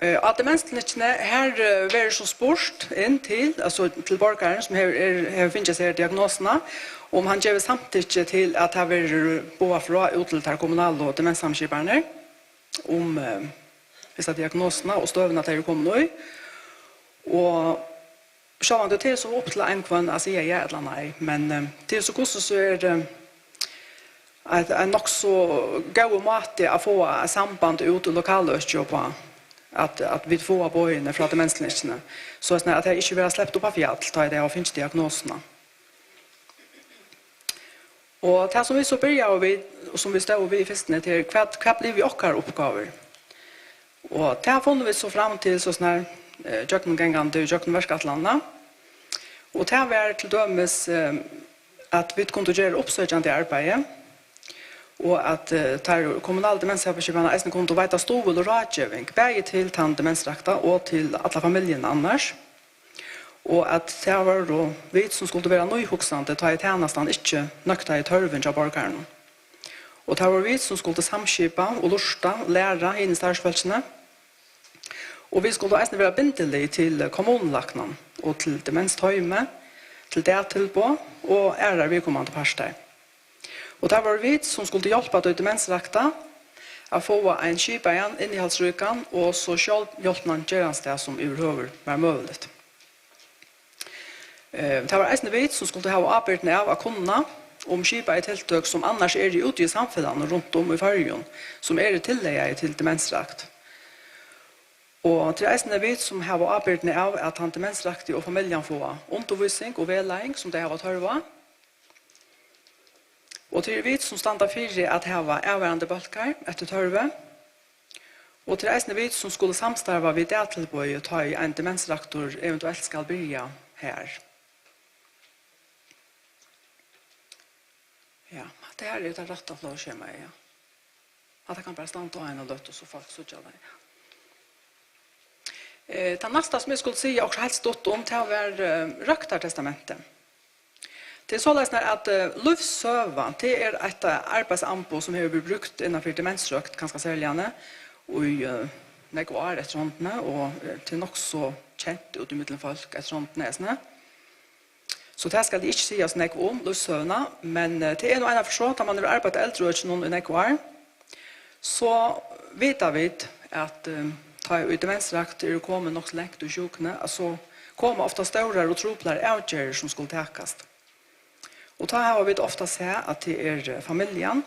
eh, á demensklinikkini, her, eh, verður so spurt inn til, altso til borgaran, sum hevur, er, hevur fingið sær diagnosuna, um hann gevur samtykki til, at tað verður boðað frá út til tær kommunalu demenssamskipanirnar um, eh, hesa diagnosuna og støðuna, tey eru komin í. Og sjálvandi, tað er so upp til ein hvønn at siga ja ella nei, men, eh, tað er so, hvussu so er, eh, eitt, ein nokk so góður máti at fáa eitt samband út í lokaløkið uppá, at, at vit fáa boðini frá demensklinikkini, so at, at tey ikki verða slept upp á fjall, tá ið tey hava fingið diagnosuna. Og tað, sum vit so byrjaðu við, og sum vit stóðu við í fyrstuni, tað er, hvat, hvat blivu okkara uppgávur? Og tað funnu vit so fram til, so snar, eh, gjøgnumgangandi gjøgnum verkætlanina. Og tað var til dømis, eh, at vit kundu gera uppsøkjandi arbeiði, og at, eh, tær kommunalu demenssamskipanirnar eisini kundu veita stuðul og ráðgeving, bæði til tann demensrakta og til alla familjuna annars. Og at tað vóru vit, sum skuldu vera nýhugsandi, tá ið tænastan ikki nøktaði tørvin hjá borgaranum. Og tað vóru vit, sum skuldu samskipa og lurta og læra hini starvsfólkini. Og vit skuldu eisini vera bindilig til kommunulæknan og til demenstoymið, til dagtilboð og aðrar viðkomandi partar. Og tað vóru vit, sum skuldu hjálpa tí demensrakta at fáa ein skipaðan, innihaldsríkan og so sjálvhjálpnan gerandisdag, sum yvirhøvur var møguligt. Eh, tað var eisini vit, sum skuldu hava ábyrgdina av at kunna um skipaði tiltøk, sum annars eru úti í samfelagnum runt um í Føroyum, sum eru tillagaði til demensrakt. Og tað er eisini vit, sum hava ábyrgdina av, at tann demensrakti og familjan fáa undirvísing og vegleiðing, sum tey hava tørv á. Og tað eru vit, sum standa fyri at hava avvarðandi bólkar eftir tørvi. Og tað er eisini vit, sum skulu samstarva við dagtilboðið, tá ið ein demensraktur eventuelt skal byrja har. Ja, hatta her er tað rætta flóðskjemaið, ja. Hatta kann bara standa á eina løtu, so fólk síggja tað, ja. Eh, tað næsta, sum eg skuldi siga okkurt heilt stutt um, tað var, eh, røktartestamentið. Tað er soleiðis, at, eh, lívssøga, tað er eitt, eh, arbeiðsamboð, sum hevur verið brúkt innanfyri demensrøkt, kanska serliga, í, eh, nógv ár eftir hondini, og, eh, tað er nokk so kent út ímillum fólk eftir hondini eisini. So tað skal eg ikki siga so nógv um, lívssøguna, men, eh, tað er nú eina ferð so, tá mann hevur arbeitt í eldriøkinum í nógv ár, so vita vit, at, eh, tá ið demensrakt eru komin nokk so langt í sjúkuni, at so koma ofta stórar og truplar avgerðir, sum skulu takast. Og tá hava vit ofta sæð, at tað er, eh, familjan,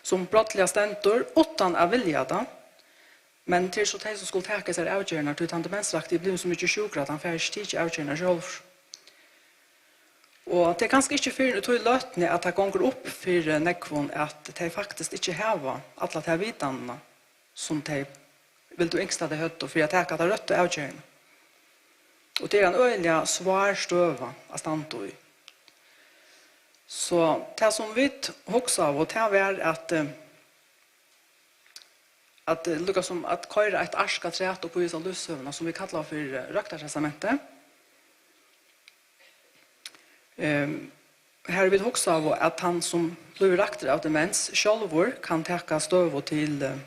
sum brádliga stendur uttan at vilja tað, men tað er so tey, sum skulu taka hesar avgerðirnar, tí tann demensrakti er blivin so mikið sjúkur, at hann fær ikki tikið avgerðirnar sjálvur. Og tað er kanska ikki fyrr enn í tí løtuni, at tað gongur upp fyri nógvum, at tey faktiskt ikki hava alla ta vitanina, sum tey vildu ynskt, at tey høvdu, fyri at taka ta røttu avgerðina. Og tað er ein øgiliga svár støða at standa í. So tað, sum vit hugsaðu, tað var at, eh, at, eh, líka sum at koyra eitt ark afturat upp í hesa lívssøguna, sum vit kalla fyri, eh, røktartestamentið. Ehm, har vit hugsaðu, at hann, sum blívur raktur av demens, sjálvur kann taka støðu til, eh,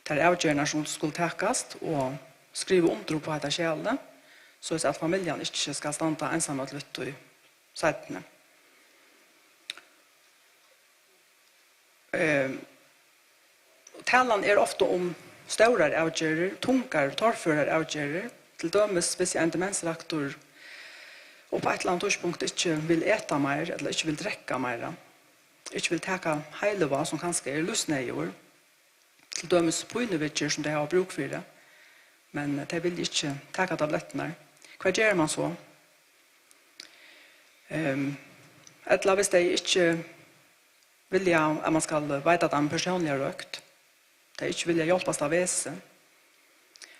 tær avgerðirnar, sum skulu takast, og skriva undir upp á hetta skjalið, soleiðis at familjan ikki skal standa einsamøll við tí seinni. Ehm, talan er ofta um stórar avgerðir, tungar, torførar avgerðir, til dømis, hvis ein demensraktur upp á eitt ella annað tíðspunkt ikki vil eta meir, ella ikki vil drekka meira, ikki vil taka heilivág, sum kanska er lívsneyðugur, til dømis pínuviðgerð, sum tey hava brúk fyri, men tey vilja ikki taka tablettirnar. Hvat ger man so? Ehm, ella hvis tey ikki vilja, at man skal veita teimum persónliga røkt, tey ikki vilja hjálpast á vesi,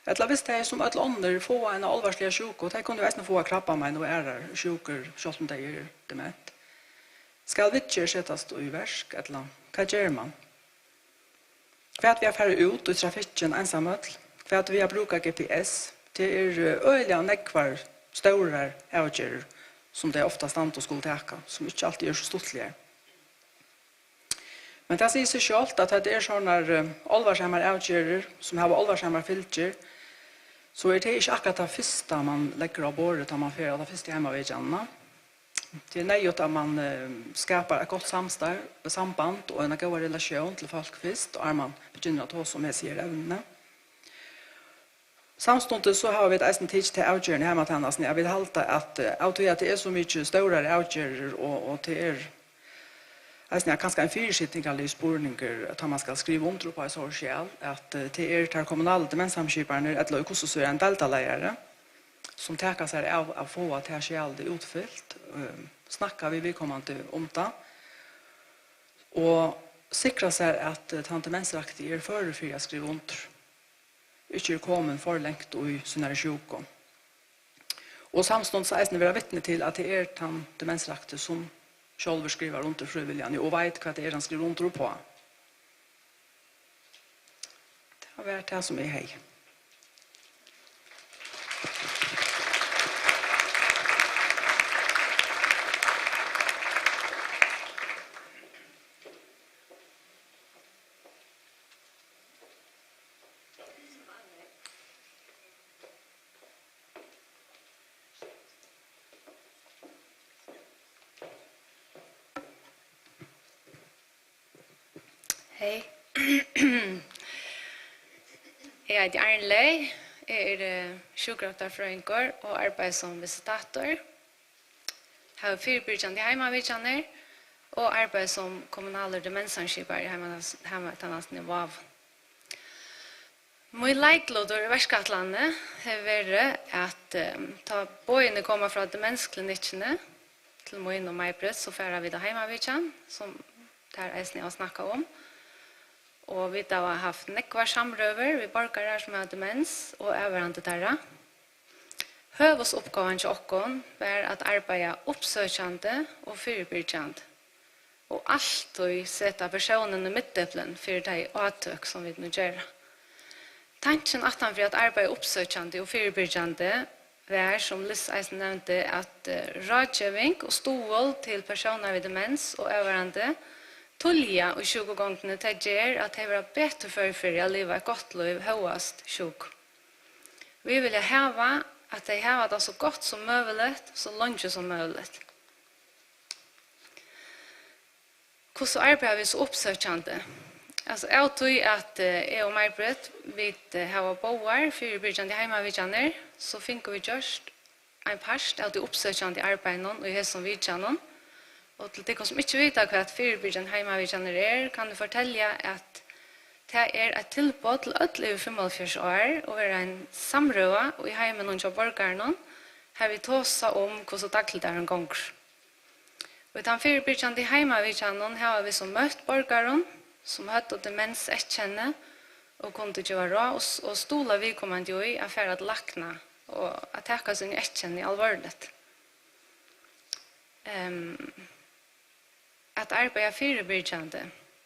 ella hvis tey sum øll onnur fáa eina álvarsliga sjúku, tey kunnu jú eisini fáa krabbamein og aðrar sjúkur, sjálvt um tey eru dement, skal viðgerð setast í verk, ella hvat ger man? Hvat við at fara út í trafikkin einsamøll? Hvat við at brúka G P S? Tað er, eh, øgiliga nógvar stórar avgerðir, sum tey ofta standa og skulu taka, sum ikki altíð eru so stuttligar. Men tað sigur seg sjálvt, at tá tað er sovorðnar, eh, álvarsamar avgerðir, sum hava álvarsamar fylgjur, so er tað ikki akkurát tað fyrsta, man leggur á borðið, tá man fer á ta fyrstu heimavitjanina. Tað er neyðugt, at man, eh, skapar eitt gott samstarv, samband og eina góða relatión til fólk fyrst, áðrenn man begynnar at tosa um hesi her evnini. Samstundis so hava vit eisini tikið ta avgerðina í heimatænastuni, at vit halda, at, eh, av tí at tað er so mikið stórar avgerðir, og, og tað er eisini kanska ein fyrisitningarligur spurningur, tá man skal skriva undir upp á eitt sovorðið skjal, at, eh, tað er tær kommunalu demensheimsskipararnar, ella í hvussu so er ein deildarleiðari, sum taka sær av at fáa tað skjalið útfylt, eh, snakka við viðkomandi um tað, og sikra sær, at, eh, tann demensrakti er førur fyri at skriva undir, ikki er komin for langt í sínari sjúku. Og samstundis eisini vera vitni til, at tað er tann demensrakti, sum sjálvur skrivar undir frívilliga og veit, hvat tað er, hann skrivar undir uppá. Tað var tað, sum eg hevði. Hey. Eg eiti Arne Ley. Eg eri, eh, sjúkrarøktarfrøðingur og arbeiði sum visitator. Havi fyribyrgjandi heimavitjanir og arbeiði sum kommunalur demensheimsskipari í heimatænas-, heimatænastuni í Vágum. Mín leiklutur í verkætlanini hevur verið, at, ehm, tá boðini koma frá demensklinikkini til mín og Maj-Britt, so fara vit á heimavitjan, sum tær eisini hava snakkað um. Og vit hava havt nógvar samrøður við borgarar, sum hava demens, og avvarðandi teirra. Høvuðsuppgávan hjá okkum var at arbeiða uppsøkjandi og fyribyrgjandi, og altíð seta persónin í miðdepilin fyri tey átøk, sum vit nú gera. Tankin aftan fyri at arbeiða uppsøkjandi og fyribyrgjandi var, sum Liz eisini nevndi, at, eh, ráðgeving og stuðul til persónar við demens og avvarðandi tíðliga í sjúkugongdini, tað ger, at tey verða betur før fyri at liva eitt gott lív hóast sjúku. Vit vilja hava, at tey hava tað so gott sum møguligt, so leingi sum møguligt. Hvussu arbeiða vit so uppsøkjandi? Altso, av tí at, eh, eg og Maj-Britt, vit, eh, hava báðar fyribyrgjandi heimavitjanir, so fingu vit gjørt ein part av tí uppsøkjandi arbeiðinum í hesum vitjanum. Og til tykkum, sum ikki vita, hvat fyribyrgjandi heimavitjanir er, kann eg fortelja, at tað er eitt tilboð til øll yvir fimmoghálvfjerðs ár og vera ein samrøða í heiminum hjá borgarunum, har vit tosa um, hvussu dagligdagurin gongur. Og í tann fyribyrgjandi heimavitjanum hava vit so møtt borgarum, sum høvdu demenseyðkenni, og kundu geva ráð og s-, og stuðla viðkomandi í at fara til lækna og at taka síni eyðkenni alvorligt. Ehm, at arbeiða fyribyrgjandi.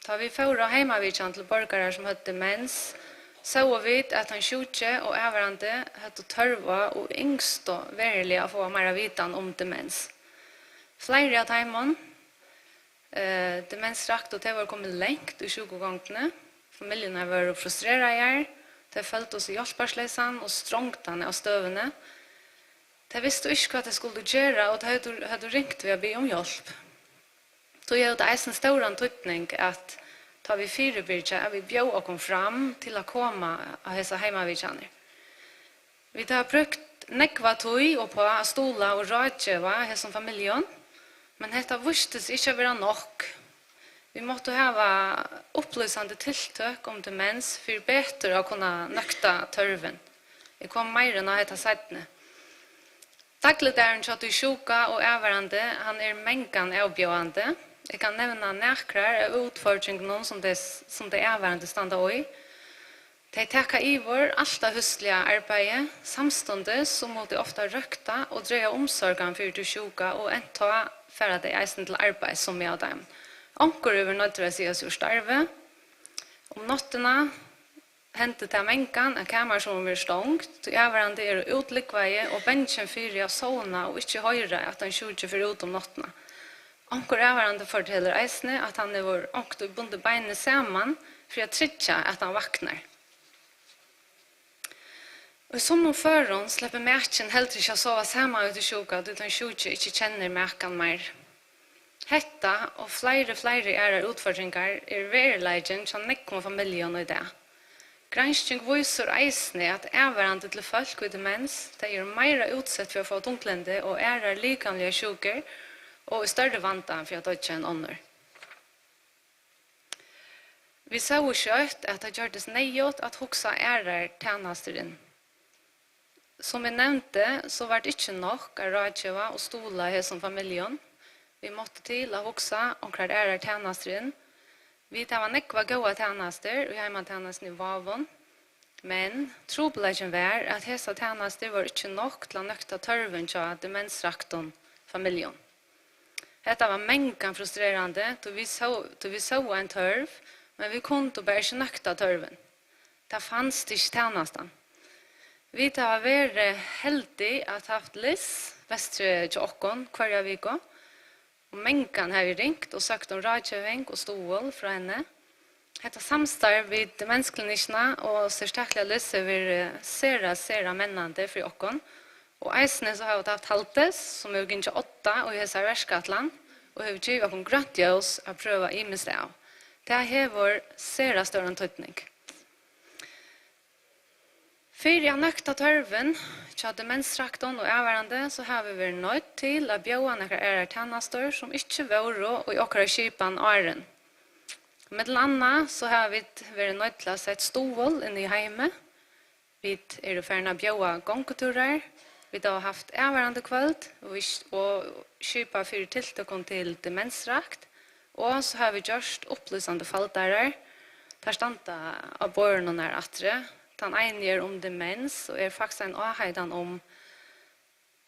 Tá vit fóru á heimavitjan til borgarar, sum høvdu demens, sóu vit, at tann sjúki og avvarðandi høvdu tørv á og ynsktu veruliga at fáa meira vitan um demens. Fleiri av teimum, eh, demensraktu, tey vóru komin langt í sjúkugongdini. Familjurnar vóru frustreraðar, tey føldu seg hjálparleysar og strongdar av støðuni. Tey vistu ikki, hvat tey skuldu gera, og tey høvdu, høvdu ringt við at biðja um hjálp. Tí hevur tað eisini stóran týdning, at tá vit fyribyrgja, at vit bjóða okkum fram til at koma á hesar heimavitjanir. Vit hava brúkt nógva tíð upp á at stuðla og ráðgeva hesum familjum, men hetta vísti seg ikki at vera nokk. Vit máttu hava upplýsandi tiltøk um demens fyri betur at kunna nøkta tørvin. Eg komi meira inn á hetta seinni. Dagligdagurin hjá tí sjúka og avvarðandi, hann er mangan avbjóðandi. Eg kann nevna nakrar av útfordringunum, sum tey, sum tey avvarðandi standa í. Tey taka yvir alt tað húsliga arbeiðið, samstundis sum mugu tey ofta røkta og draga umsorgan fyri tí sjúka, og enntá fara tey eisini til arbeiðis, summi av teimum. Onkur hevur verið noyddur at siga seg úr starvi. Um náttina hendir tað mangan, at kamarshurðin verður stongd, tí avvarðandi eru útlúgvaði og bangin fyri at sovna og ikki hoyra, at ein sjúki fer út um náttina. Onkur avvarðandi fortelur eisini, at hann hevur onkuntíð bundið beinini saman fyri at tryggja, at hann vaknar. Í summum førum sleppur makin heldur ikki at sova saman við tí sjúka, tí tann sjúki ikki kennir makan meir. Hetta og fleiri, fleiri aðrar útfordringar er veruleikin hjá nógvum familjum í dag. Gransking vísir eisini, at avvarðandi til fólk við demens, tey eru meira útsett fyri at fáa tunglyndi og aðrar likamligar sjúkur og í størri vanda fyri at doyggja enn onnur. Vit sóu skjótt, at tað gjørdist neyðugt at hugsa aðrar tænastur inn. Sum eg nevndi, so var tað ikki nokk at ráðgeva og stuðla hesum familjum. Vit máttu til at hugsa onkrar aðrar tænastur inn. Vit hava nógvar góðar tænastur í heimatænastuni í Vágum, men trupulleikin var, at hesar tænastur vóru ikki nokk til at nøkta tørvin hjá demensraktum familjum. Hetta var mangan frustrerandi, tí vit sóu, tí vit sóu ein tørv, men vit kundu bara ikki nøkta tørvin. Tað fanst ikki tænastan. Vit hava verið heldig at havt Lis vestri hjá okkum hvørja viku, og mangan havi ringt og søkt um ráðgeving og stuðul frá henni. Hetta samstarv við demensklinikkina og serstakliga Lis hevur verið sera, sera mennandi fyri okkum, og eisini so hava vit havt Haldis, sum hevur gingið á odda í hesari verkætlan og hevur givið okkum grønt ljós at prøva ymiskt av. Tað hevur sera stóran týdning. Fyri at nøkta tørvin hjá demensraktum og avvarðandi, so hava vit verið noydd til at bjóða nakrar aðrar tænastur, sum ikki vóru í okkara skipan áðrenn. Millum annað so hava vit verið noydd til at sett stuðul inn í heimið. Vit eru farin at bjóða gongutúrar. Vit hava havt avvarðandi kvøld og vit, og skipað fyri tiltøkum til demensrakt. Og so hava vit gjørt upplýsandi faldarar. Teir standa á borðinum har aftri. Tann eini er um demens og er faktiskt ein áheitan um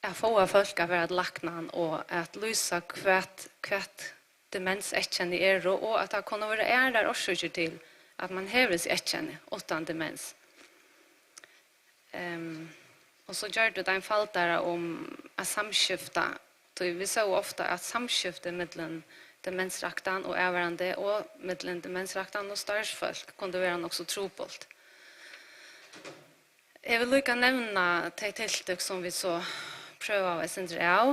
at fáa fólk at fara til læknan og at lýsa, hvat, hvat demenseyðkenni eru, og at tað kunnu vera aðrar orsøkir til, at mann hevur hesi eyðkenni uttan demens. Ehm, og so gjørdu vit ein faldara um at samskifta, tí vit sóu ofta, at samskifti millum demensraktan og avvarðandi og millum demensraktan og starvsfólk kundi vera nokk so trupult. Eg vil líka nevna tey tiltøk, sum vit so prøvaðu eitt sindur av.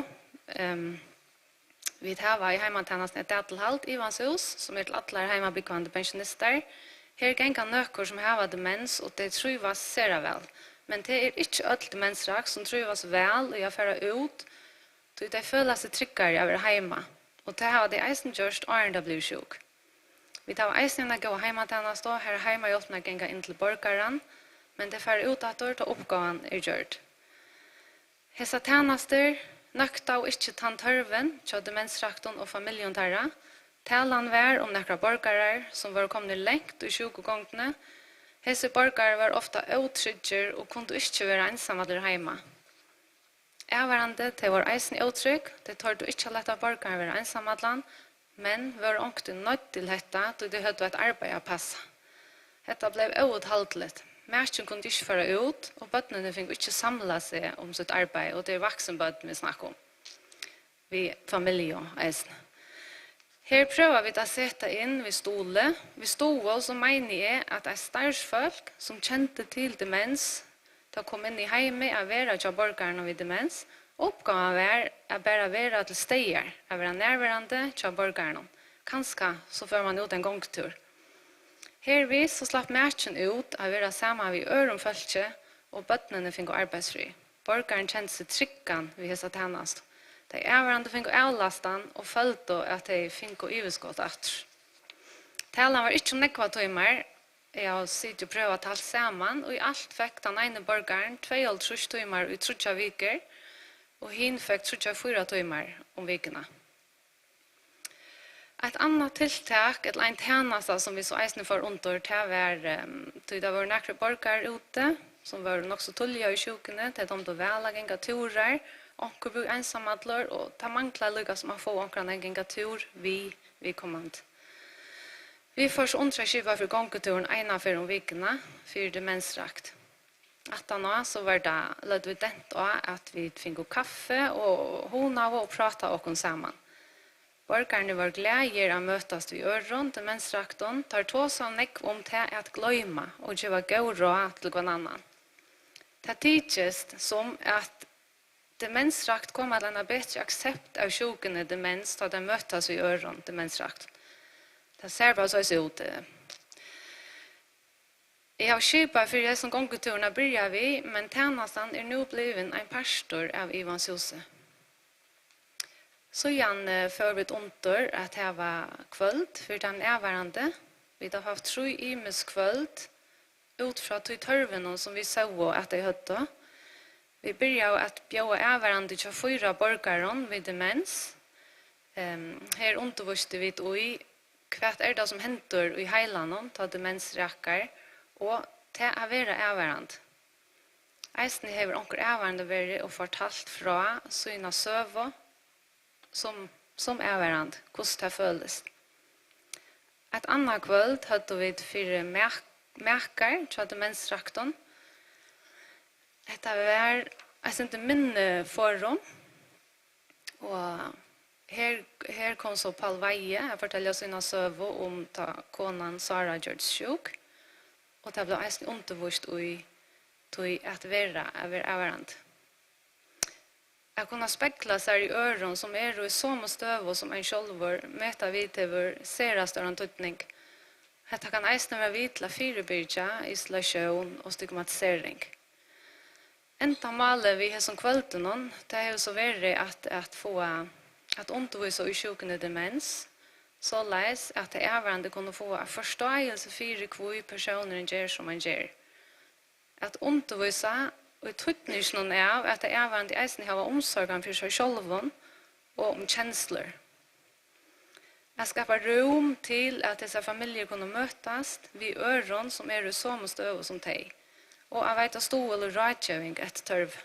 Ehm, vit hava í heimatænastuni eitt dagtilhald, Ivans hús, sum er til allar heimabúgvandi pensjonistar. Her ganga nøkur, sum hava demens, og tey trívast sera væl. Men tað er ikki øll demensrakt, sum trívast væl í at fara út, tí tey føla seg tryggari at vera heima. Og tað hava tey eisini gjørt, áðrenn tey blivu sjúk. Vit hava eisini eina góða heimatænastu, har heimahjálpirnar ganga inn til borgaran, men tey fara út aftur, tá uppgávan er gjørd. Hesar tænastur nøktaðu ikki tann tørvin hjá demensraktum og familjum teirra. Talan var um nakrar borgarar, sum vóru komnir langt í sjúkugongdini. Hesir borgarar vóru ofta ótryggir og kundu ikki vera einsamallir heima. Avvarðandi, tey vóru eisini ótrygg, tey tordu ikki at lata borgaran vera einsamallan, men vóru onkuntíð noydd til hetta, tí tey høvdu eitt arbeiði at passa. Hetta bleiv óúthaldiligt. Makin kundi ikki fara út, og børnini fingu ikki samlað seg um sítt arbeiði, og tað eru vaksin børn, vit snakka um, við familju eisini. Her prøva vit at seta inn við stuðli. Við stuðul, so meini eg, at eitt starvsfólk, sum kendi til demens, tað kom inn í heimið at vera hjá borgaranum við demens. Uppgávan var at bara vera til staðar, at vera nærverandi hjá borgaranum. Kanska so fór mann út ein gongutúr. Hervið so slapp makin út at vera saman við øðrum fólki, og børnini fingu arbeiðsfrið. Borgarin kendi seg tryggan við hesa tænastu. Tey avvarðandi fingu avlastan og føldu, at tey fingu yvirskot aftur. Talan var ikki um nógvar tímar. Eg havi sitið og prøvað at talt saman. Í alt fekk tann eini borgarin tveyoghálvtrýss tímar í tríggjar vikur. Og hin fekk tríggjar, fýra tímar um vikuna. Eitt annað tiltak, ella ein tænasta, sum vit so eisini fóru undir, tað var, ehm, tí tað vóru nakrir borgarar úti, sum vóru nokk so tíðliga í sjúkuni. Tey dámdu væl at ganga túrar. Onkur búði einsamallur, og tað manglaði líka sum at fáa onkran at ganga túr við viðkomandi. Vit fóru so undir at skipa fyri gongutúrum eina ferð um vikuna fyri demensrakt. Aftaná so var tað, løgdu vit dent á, at vit fingu kaffi og hugnaðu og prátaðu okkum saman. Borgararnir vóru glaðir at møtast við øðrum demensraktum. Teir tosaðu nógv um tað at gloyma og geva góð ráð til hvønn annan. Tað tykist, sum at demensrakt koma til eina betri aksept av sjúkuni demens, tá teir møtast við øðrum demensrakt. Tað sær bara soleiðis út, eh. Eg havi skipað fyri hesum gongutúrum at byrja við, men tænastan er nú blivin ein partur av Ivans húsi. Síðan, eh, fóru vit undir at hava kvøld fyri teimum avvarðandi. Vit hava havt trý ymisk kvøld út frá tí tørvinum, sum vit sóu, at tey høvdu. Vit byrjaðu at bjóða avvarðandi hjá fýra borgarum við demens. Ehm, her undirvístu vit í, hvat er tað, sum hendir í heilanum, tá demens rakar, og tað at vera avvarðandi. Eisini hevur onkur avvarðandi verið og fortalt frá sína søgu sum, sum avvarðandi, hvussu tað følist. Eitt annað kvøld høvdu vit fyri mak-, makar hjá demensraktum. Hetta var eitt sindur minni forum, og her, her kom so Pál Weihe at fortelja sína søgu um, tá konan Sára gjørdist sjúk, og tað bleiv eisini undirvíst í tí at vera, at vera avvarðandi. At kunna spegla sær í øðrum, sum eru í somu støðu sum ein sjálvur, meta vit hevur sera stóran týdning. Hetta kann eisini vera við til at fyribyrgja isolatión og stigmatisering. Endamálið við hesum kvøldunum, tað hevur so verið at, at fáa, at undirvísa í sjúkuni demens, soleiðis at tey avvarðandi kunnu fáa forståelse fyri, hví persónurin ger, sum hann ger. At undirvísa í týdninginum av, at tey avvarðandi eisini hava umsorgan fyri sær sjálvum og um kenslur. At skapa rúm til, at hesar familjur kunnu møtast við øðrum, sum eru í somu støðu sum tey, og at veita stuðul og ráðgeving eftir tørvi.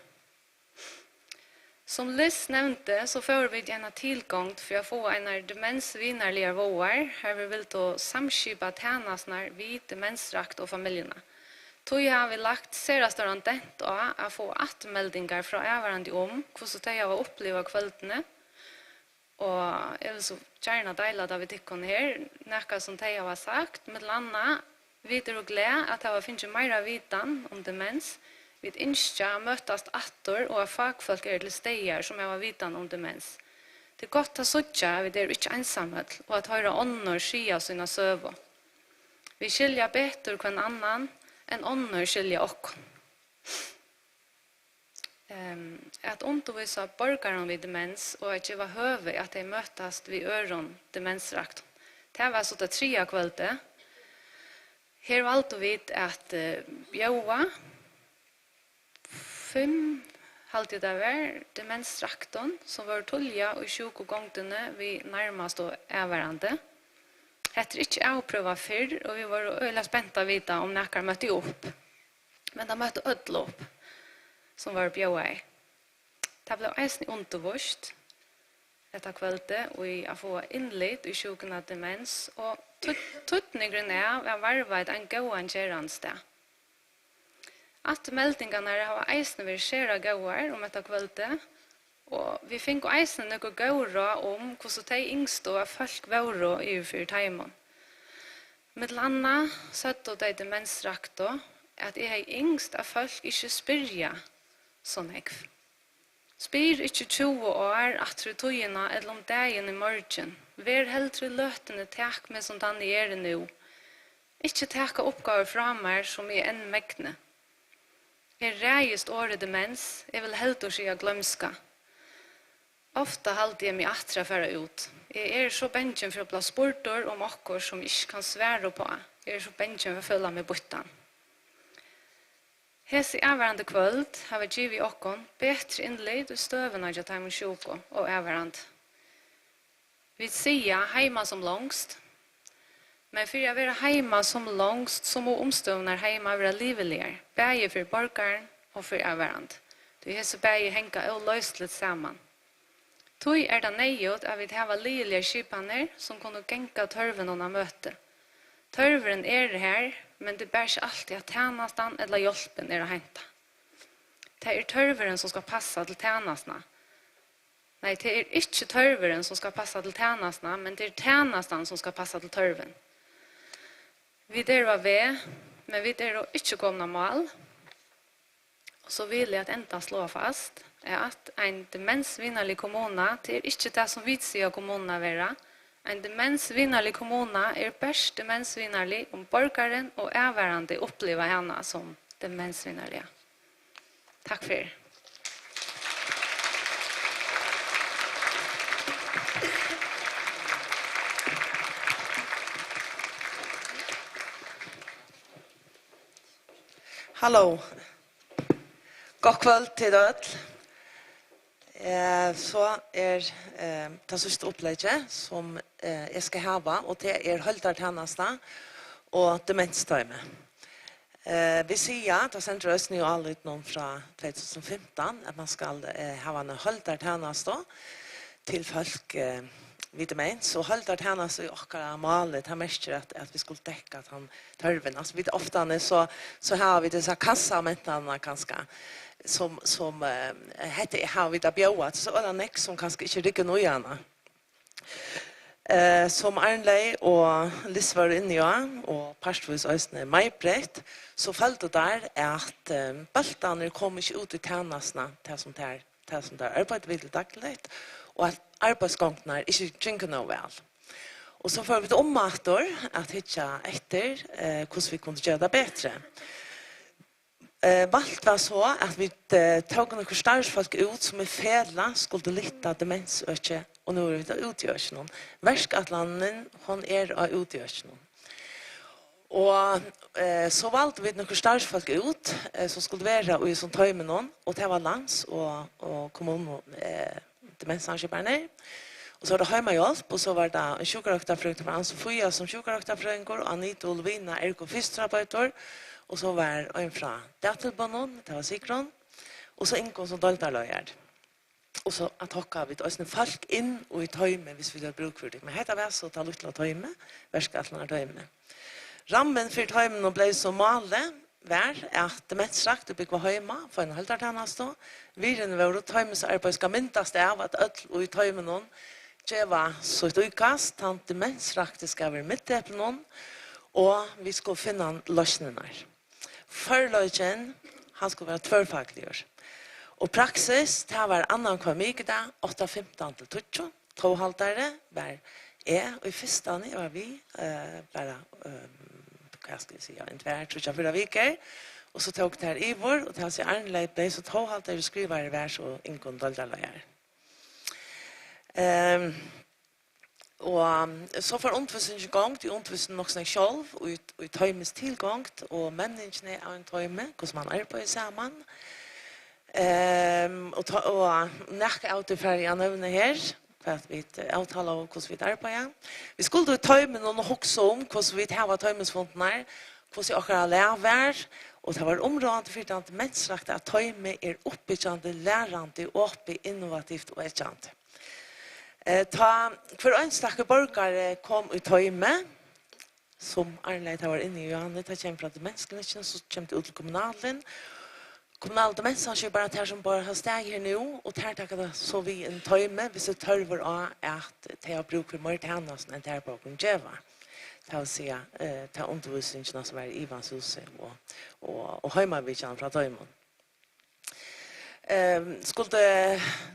Sum Liz nevndi, so fóru vit í eina tilgongd fyri at fáa einar demensvinarligar váðar, har vit vildu samskipa tænasturnar við demensrakt og familjuna. Tí hava vit lagt sera stóran dent á at fáa afturmeldingar frá avvarðandi um, hvussu tey hava upplivað kvøldini, og eg vil so gjarna deila tað við tykkum her, nakað sum tey hava sagt, millum annað: Vit eru glað at hava fingið meira vitan um demens. Vit ynskja at møtast aftur og at fakfólk eru til staðar, sum hava vitan um demens. Tað er gott at síggja, at vit eru ikki einsamøll, og at hoyra onnur siga sína søgu. Vit skilja betur hvønn annan, enn onnur skilja okkum. Ehm, at undirvísa borgarum við demens og at geva høvi, at tey møtast við øðrum demensraktum. Tað var so tað triðja kvøldið. Her valdu vit at, eh, bjóða fimm, haldi eg tað var, demensraktum, sum vóru tíðliga í sjúkugongdini við nærmastu avvarðandi. Hetta er ikki avprøvað fyrr, og vit vóru øgiliga spent at vita, um nakar møtti upp. Men tað møttu øll upp, sum vóru bjóðaðir. Tað bleiv eisini undirvíst hetta kvøldið í at fáa innlit í sjúkuna demens og týd-, týdningurin av at varðveita ein góðan gerandisdag. Afturmeldingarnar hava eisini verið sera góðar um hetta kvøldið, og vit fingu eisini nøkur góð ráð um, hvussu tey ynsktu, at fólk vóru yvir fyri teimum. Millum annað søgdu tey demensraktu, at eg hevði ynskt, at fólk ikki spyrja so nógv. Spyr ikki tjúgu ár aftur í tíðina ella um dagin í morgin. Ver heldur í løtuni, tak meg sum tann eg eri nú. Ikki taka uppgávur frá mær, sum eg enn megni. Eg ræðist orðið demens, eg vil heldur siga gloymska. Ofta haldi eg meg aftur at fara út. Eg eri so bangin fyri at blíva spurdur um okkurt, sum eg ikki kann svara uppá. Eg eri so bangin fyri at føla meg býttan. Hesi avvarðandi kvøld hava givið okkum betri innlit í støðuna hjá teimum sjúku og avvarðandi. Vit siga heima sum longst, men fyri at vera heima sum longst, so mugu umstøðurnar heima vera liviligar, bæði fyri borgaran og fyri avvarðandi, tí hesi bæði hanga óloysiligt saman. Tí er tað neyðugt, at vit hava liðiligar skipanir, sum kunnu ganga tørvinum á møti. Tørvurin er har, men tað er bara ikki altíð, at tænastan ella hjálpin er at heinta. Tað er tørvurin, sum skal passa til tænastuna. Nei, tað er ikki tørvurin, sum skal passa til tænastuna, men tað er tænastan, sum skal passa til tørvin. Vit eru á veg, men vit eru ikki komin á mál. Og so vil eg at enda sláa fast, at ein demensvinarlig kommuna, tað er ikki tað, sum vit siga kommununa vera. Ein demensvinarlig kommuna er bert demensvinarlig, um borgarin og avvarðandi uppliva hana sum demensvinarliga. Takk fyri. Halló. Gott kvøld til øll. Eh, so er, eh, tað síðsta upplegið, sum, eh, eg skal hava, og tað er heildartænasta og demenstoymi. Eh, vit siga, tað stendur eisini í álítinum frá tvey túsund og fimtan, at man skal, eh, hava eina heildartænastu til fólk, eh, við demens, og heildartænastu í okkara máli, tað merkir, at, at vit skulu dekka tann tørvin. Altso, vit ofta, so, so hava vit hesar kassamentalarnar kanska, sum, sum, eh, hetta hava vit at bjóða, so er tað nógv, sum kanska ikki riggar í hana. Eh, sum Arnley og Lis vóru inni á, og partvíst eisini Maj-Britt, so føldu teir, at, eh, bóltarnir komu ikki út í tænastuna, tað sum teir, tað sum teir arbeiddu við til dagligt, og at arbeiðsgongdirnar ikki gingu nóg væl. Og so fóru vit um aftur at hyggja eftir, eh, hvussu vit kundu gera tað betri. Eh, valt var so, at vit, eh, tóku nøkur starvsfólk út, sum í felag skuldu lyfta demensøkið, og nú eru vit á útøkinum. Verkætlanin, hon er á útøkinum. Og, eh, so valdu vit nøkur starvsfólk út, eh, sum skuldu vera í hesum toymunum, og tað var lands- og, og kommunu, eh, demensarskipanir. Og so var tað heimahjálp, og so var tað ein sjúkrarøktarfrøðingur, tað var Anna Sofia sum sjúkrarøktarfrøðingur, og Anita og Lovina, ergofysioterapeutur, og so var ein frá dagtilboðnum, tað var Sigrun, og so Ingunn sum deildarleiðari. Og so at hokka vit eisini fólk inn í toymið, viss vit hava brúk fyri tí. Men hetta var so tað lítla toymið, verkætlanartoymið. Rammin fyri toymunum bleiv so málið, var, at demensraktir búgva heima, fáa eina heildartænastu. Virðini vóru, toymisarbeiðið skal myndast av, at øll í toyminum geva sítt íkast, tann demensrakti skal vera í miðdeplinum, og vit skulu finna loysnirnar. Førleikin, hann skuldi vera tvørfakligur. Og praksis, tað var annan hvønn mikudag, átta fimtan til tíggju. Tóghaldari var eg, og í fyrstani var við, eh, bara, eh, hvat skal eg siga, ein tvær, tríggjar, fýra vikur. Og so tók tær yvir, og tað vil siga, Arnley bleiv so tóghaldari, skrivari var so Ingunn deildarleiðari. Ehm, og, um, so fór undirvísingin í gongd, í undirvísingin nokk so nógv sjálv, og í, í toymis tilgongd, og menningin av einum toymi, hvussu man arbeiðir saman. Ehm, og ta, og nakað av tí fari eg at nevna her, hvat vit, eh, avtala og hvussu vit arbeiða. Vit skuldu í toyminum og hugsa um, hvussu vit hava toymisfundirnar, hvussu okkara lag var, og tað var umráðandi fyri tann demensrakta, at toymið er uppbyggjandi, lærandi, opið, innovativt og eggandi. Eh, tá hvør einstakur borgari kom í toymið, sum Arnley, tað var inni í Johanne, tað kemur frá demensklinikkini, so kemur tað út til kommunalin. Kommunal demensskiparar, tær sum bara hava staðið her nú, og tær taka tað so við inn í toymið, viss tað er tørvur á, at tey hava brúk fyri meiri tænastum enn tær bara kunnu geva. Tað vil siga, eh, ta undirvísingina sum var í Ivans húsi og, og, og heimavitjan frá teimum. Ehm, skuldi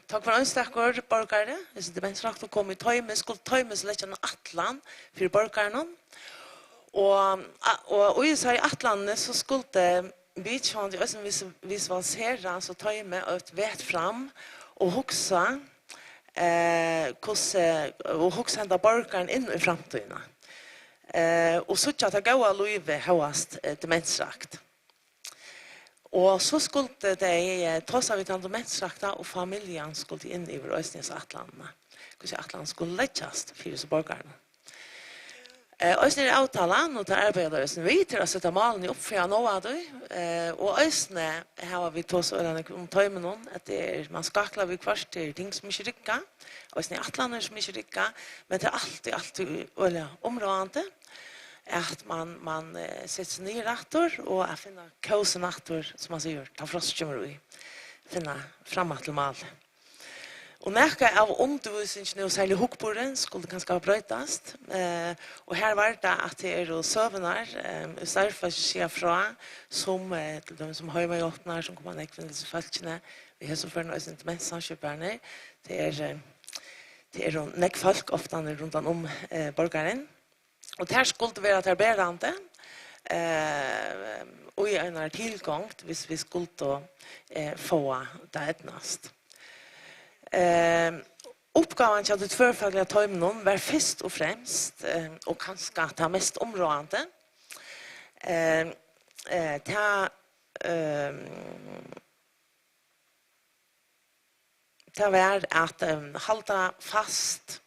tá hvør einstakur borgari, hesin demensraktur, koma í toymið, skuldi toymið so leggja eina ætlan fyri borgaranum. Og, a-, og í hesari ætlanini so skuldi vit sjálvandi eisini vis-, visualisera so toymið og vit fram og hugsa, eh, hvussu, og hugsa henda borgaran inn í framtíðina. Eh, og síggja tað góða lívið hóast, eh, demensrakt. Og so skuldu tey, eh, tosa við tann demensrakta, og familjan skuldi inn yvir eisini hesa ætlanina. Hvussu ætlanin skuldi leggjast fyri hesar borgararnar. Eh, eisini er avtalan, og tað arbeiða teir eisini við, til at seta málini upp fyri at náa tí. Eh, og eisini hava vit tosað øgiliga nógv um toymini, at tað er, man skáklar við hvørt, tað er ting sum ikki rigga, eisini ætlanir sum ikki rigga, men tað er altíð, altíð øgiliga umráðandi, at man, man, eh, setir seg niður aftur og at finna kósin aftur, sum man sigur, tá frost kemur í, finna fram aftur til málið. Og nakað av undirvísingini og serliga hugburðin skuldi kanska broytast. Eh, og her var tað, at tað eru søgurnar, eh, ið starvsfólk siga frá, sum, eh, til dømis sum heimahjálpararnar, sum koma nógv inn til fólkini, í hesum førum eisini demenssamskipararnir. Tað er, eh, tað eru nógv fólk ofta rundan um, eh, borgarin. Og tær skuldu vera tær berandi, eh, og í einari tilgongd, hvis vit skuldu, eh, fáa tað eydnast. Eh, uppgávan hjá tí tvørfagliga toyminum var fyrst og fremst, eh, og kanska tað mest umráðandi, eh, eh, tað, eh, tað var at, eh, halda fast,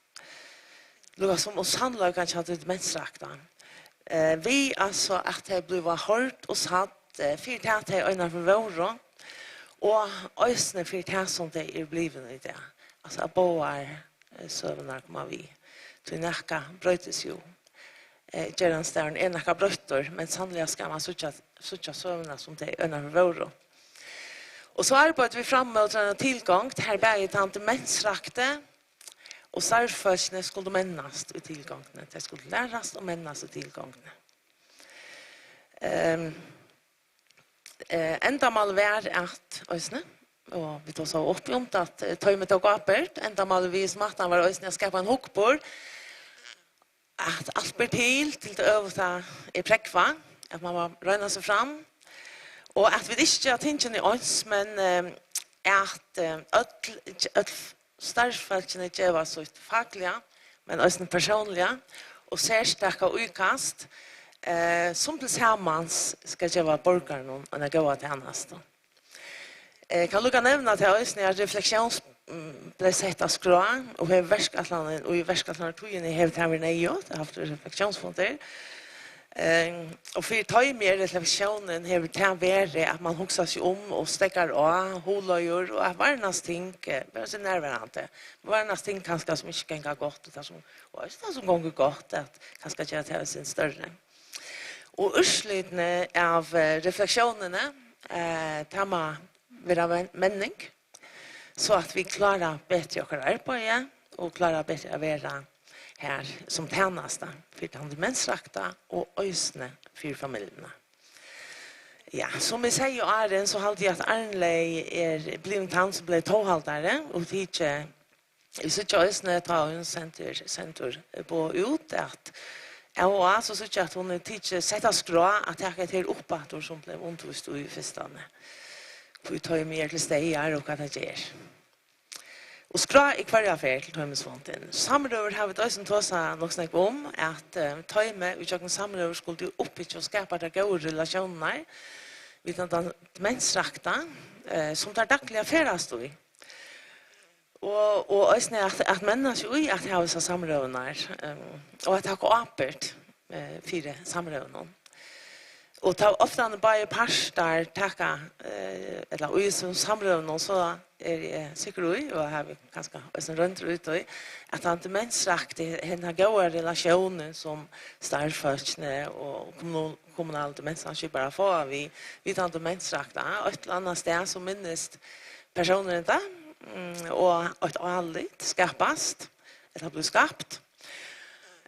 lukka sum um sannleikan hjá tí demensrakta. Eh, við, altso, at tey bliva hoyrd og sædd, eh, fyri tað, tey einaferð vóru, og eisini fyri tað, sum tey eru blivin í dag. Altso, at báðar, eh, søgurnar koma við. Tí nakað broytist jú. Eh, gerandisdagurin er nakað broyttur, men sanniliga skal man síggja, síggja søguna, sum tey einaferð vóru. Og so arbeiddu vit fram móti eini tilgongd, har bæði tann demensrakti og starvsfólkini skuldu mennast í tilgongdini. Tey skuldu lærast og mennast í tilgongdini. Ehm, eh, endamálið var at, eisini, og vit tosaðu upp um tað, at, eh, toymið tók ábyrgd. Endamálið við hesum ætlanum var eisini at skapa ein hugburð, at alt ber til, til tað øvuta er prógvað, at man má royna seg fram, og at vit ikki gera tingini eins, men, eh, at, eh, øll, øll starvsfólkini geva sítt fakliga, men eisini persónliga og serstaka íkast, eh, sum tilsamans skal geva borgarunum eina góða tænastu. Eh, kann líka nevna tað eisini, at reflektións-, mm, bleiv sett á skrá, og hevur verkætlanin, og í verkætlanartíðini hevur tað verið neyðugt at havt reflektiónsfundir. Eh, og fyri toymið er reflektiónin, hevur tað verið, at man hugsar seg um og steðgar á, hugleiðir, og at varnast ting, eh, vera seg nærverandi. Varnast ting kanska sum ikki ganga gott, og tað sum, og eisini tað sum gongur gott, at kanska gera tað eitt sindur størri. Og úrslitini av, eh, reflektiónini, eh, tað má vera men-, menning, so at vit klára betri okkara arbeiði og klára betri at vera har sum tænasta fyri tann demensrakta og eisini fyri familjuna. Ja, sum eg segði áðrenn, so haldi eg, at Arnleyg er blivin tann, sum bleiv tóhaldari og tikið, eg síggi eisini, tá hon sendir, sendir boð út, at av og á, so síggi eg, at hon er tikið, sett á skrá at taka hetta her upp aftur, sum bleiv undirvíst í fyrstani. Hví toymið er til staðar og hvat tað ger. Og skrá er hvørja ferð til toymisfundin. Samrøður hava vit eisini tosað nokk so nógv um, at, eh, toymið ígjøgnum samrøður skuldi uppbyggja og skapa tær góðu relatiónirnar við tann demensrakta, eh, sum tær dagliga ferðast í. Og, og eisini at, at menna seg í at hava hesar samrøðurnar, ehm, og at taka ábyrgd, eh, fyri samrøðunum. Og tá ofta báðir partar taka, eh, ella í sum samrøðunum, so er eg sikkur í, og havi kanska eisini royndir út í, at tann demensrakti, henda góða relatiónin sum starvsfólkini og kommunal-, kommunal demensskiparar fáa við, við tann demensrakta, eitt ella annað stað, so minnist persónurin tað, mm, og eitt álit skapast, ella blívur skapt.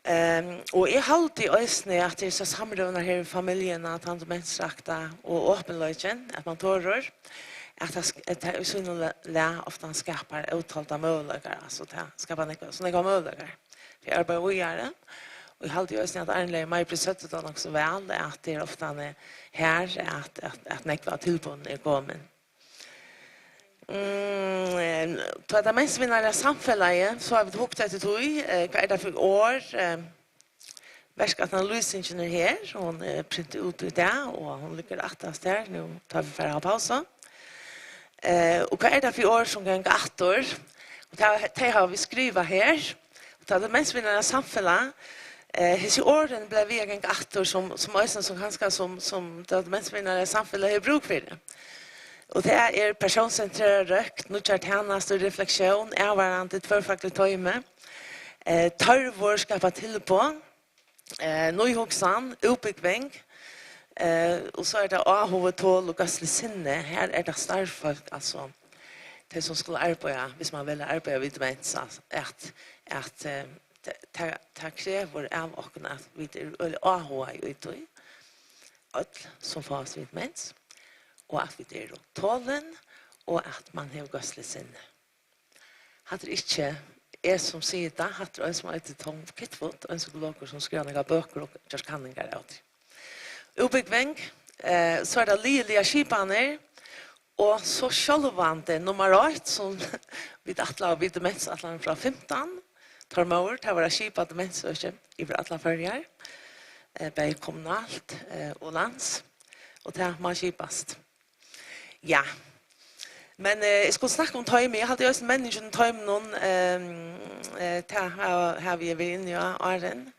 Ehm, og eg haldi eisini, at tað er so samrøðurnar her í familjuni, at hann demensrakta og opinleikin, at man torir, at tað sk-, at tað í sínum la-, lag ofta skapar ótaldar møguleikar, altso tað skapar nógvar, so nógvar møguleikar fyri at arbeiða víðari. Og eg haldi eisini, at Arnleyg Maj-Britt søgdi tað nokk so væl, at tað er ofta her, at, at, at nógv av tilboðum er komin. Mm, eh, tá tað demensvinarliga samfelagið, so hava vit hugt eftir tí, eh, hvat er tað fyri orð, eh, Verkætlan Lýsingin er her, hon er printuð út í dag, og hon liggur aftast her, nú tá vit fara at hava pausu. Eh, og hvat er tað fyri orð, sum ganga aftur? Og tað, tey hava vit skrivað her. Og tað demensvinarliga samfelag, eh, hesi orðini blíva við at ganga aftur, sum, sum eisini, sum kanska, sum, sum tað demensvinarliga samfelag hevur brúk fyri. Og tað er persónsentrerað røkt, nýggjar tænastur, refleksjón, avvarðandi tvørfagligt toymi, eh, tørvur, skapa tilboð, eh, nýhugsan, útbúgving, eh, og so er tað áhugi, tol og góðsligt sinni. Her er tað starvsfólk, altso tey, sum skulu arbeiða, hvis man velur at arbeiða við demens, at, at, eh, ta-, ta-, tað krevur av okkum, at vit eru øgiliga áhugaði í tí, øll, sum fáast við demens, og at vit eru tolin, og at man hevur góðsligt sinni. Hatta er ikki eg, sum sigi tað. Hatta er ein, sum eitur Tom Kitwood, ein psykologur, sum skrivar nakrar bøkur og gjørt kanningar av tí. Útbúgving, eh, so er tað liðiligar skipanir, og so sjálvandi nummar eitt, sum vit ætlaðu við demensætlan frá fimtan, Tormóður, tað var at skipa demensøki yvir allar Føroyar, eh, bæði kommunalt, eh, og lands, og tað má skipast. Ja. Men, eh, eg skuldi snakka um toymi. Eg haldi eisini menningin í toyminum, ehm, eh, tað ha-, havi eg verið inni á áðrenn.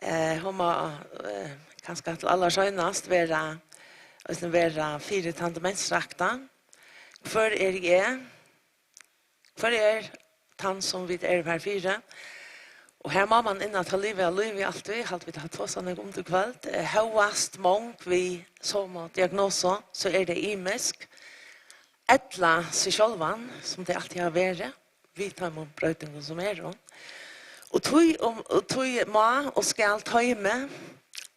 Eh, hon má, eh, kanska til allarseinast vera, eisini vera fyri tann demensrakta. Hvør eri eg? Hvør er tann, sum vit eru her fyri? Og her má man inn at liva lívið altíð, haldi vit hava tosað nógv um tað í kvøld. Eh, hóast mong við somu diagnosu, so eru tey ymisk. Ella seg sjálvan, sum tey altíð hava verið, við teimum broytingum sum eru. Og tí, um, og tí má og skal toymið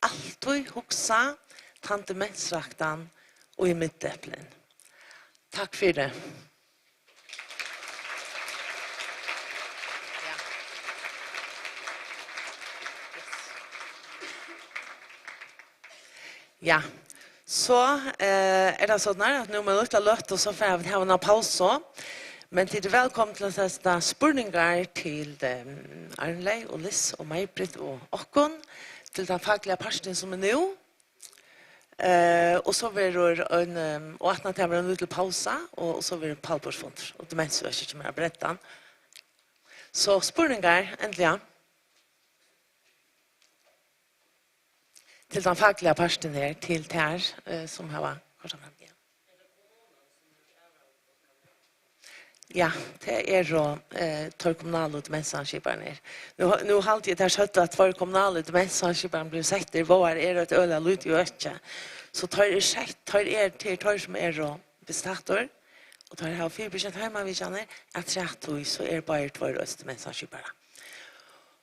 altíð hugsa tann demensraktan í miðdepilin. Takk fyri. Ja. Ja. So, eh, er tað soleiðis, at nú um eina lítla løtu, so fara vit hava eina pausu. Men tit eru vælkomin til at senda spurningar til, eh, Arnley og Lis og Maj-Britt og okkum til tann fakliga partin, sum er nú. Eh, og so verður ein, eh, og aftan á tað verður ein lítil pausa, og, og so verður pallborðsfundur, og demensøkið kemur á brettan. So spurningar, endiliga. Til tann fakliga partin her, til tær, eh, sum hava koyrt fram. Ja. Ja, tað eru, eh, teir kommunalu demenssamskipararnir. Nú, nú haldi eg, tær søgdu, at tveir kommunalir demenssamskiparar blivu settir. Vágar er eitt øgiliga lítið øki. So teir eru sett, teir eru, tað eru teir, sum eru viðstattir, og teir hava fyribyrgjandi heimavitjanir, afturat tí, so eru báðir tveir eisini demenssamskiparar.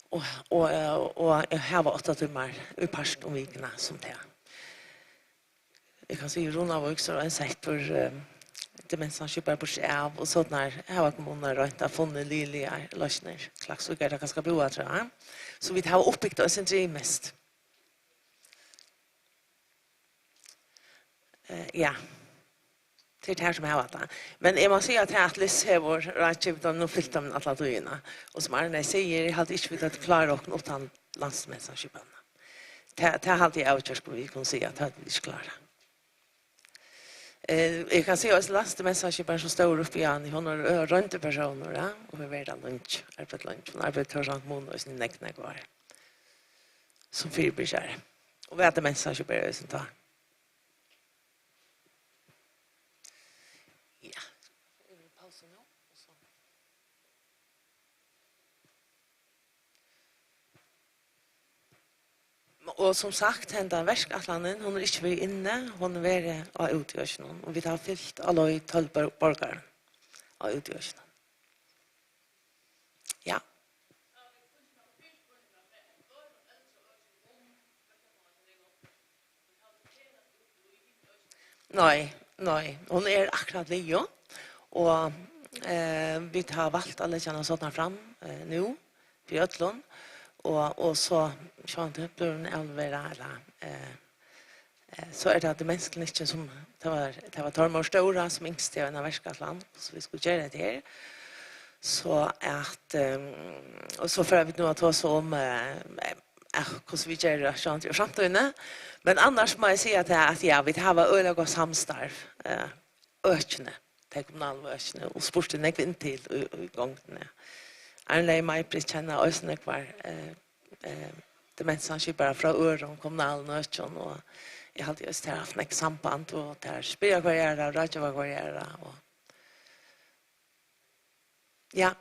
Og, og, og, og hava átta tímar í part um vikuna sum tað. Eg kann siga, í Runavík, so er ein settur, eh, demenssamskipari burtur av, og sovorðnar hava kommunurnar roynt at funnið liðiligar loysnir. Klaksvík er tað kanska búðað, trúgvi eg. So vit hava uppbygt eitt sindur ymiskt. Eh, ja. Tað eru tær, sum hava tað. Men eg má siga, at tað, at Lis hevur ráðgivið teimum og fylgt teimum alla tíðina. Og sum Arne sigur, eg haldi ikki, vit høvdu klárað okkum uttan landsdemenssamskipanina. Tað, tað haldi eg avgjørt, skuldi vit kunna siga, at tað høvdu vit ikki klárað. Eh, eg kann siga, at landsdemenssamskiparin, sum stóð uppi í áðni, hon er, eh, royndur persónur, ja, og hevur verið tað leingi, arbeitt leingi. Hon arbeiddi í Tórshavnar kommunu eisini í nógv, nógv ár. Sum fyribyrgjari. Og var demenssamskipari eisini tá. Ja. Pausa nú, og so. Og sum sagt, henda verkætlanin, hon er ikki verið inni, hon er verið á útøkinum, og vit hava fylgt á leið tólv bor-, borgarar á útøkinum. Ja. Nei, nei, hon er akkurát liðug, og, eh, vit hava valt at leggja hana sovorðna fram, eh, nú, fyri øllum, og, og so sjálvandi blívur hon avleverað, ella, eh, eh, so er tað demensklinikken, sum, tað var, tað var Tormóður Stóra, sum ynskti eina verkætlan, so vit skulu gera hetta her. So at, ehm, og so fara vit nú at tosa um, eh, Ja, hvussu vit gera sjálvandi í framtíðini. Men annars má eg siga tað, at ja, vit hava øgiliga gott samstarv, eh, økini, tey kommunalu økini, og spurt er nógv inn til í, í gongdini. Arnleyg Maj-Britt kenna eisini nógvar, eh, eh, demensskiparar frá øðrum kommunalum økjum, og eg haldi eisini, tær hava havt nógv samband, og tær spyrja hvørja aðra, ráðgeva hvørja aðra, og ja.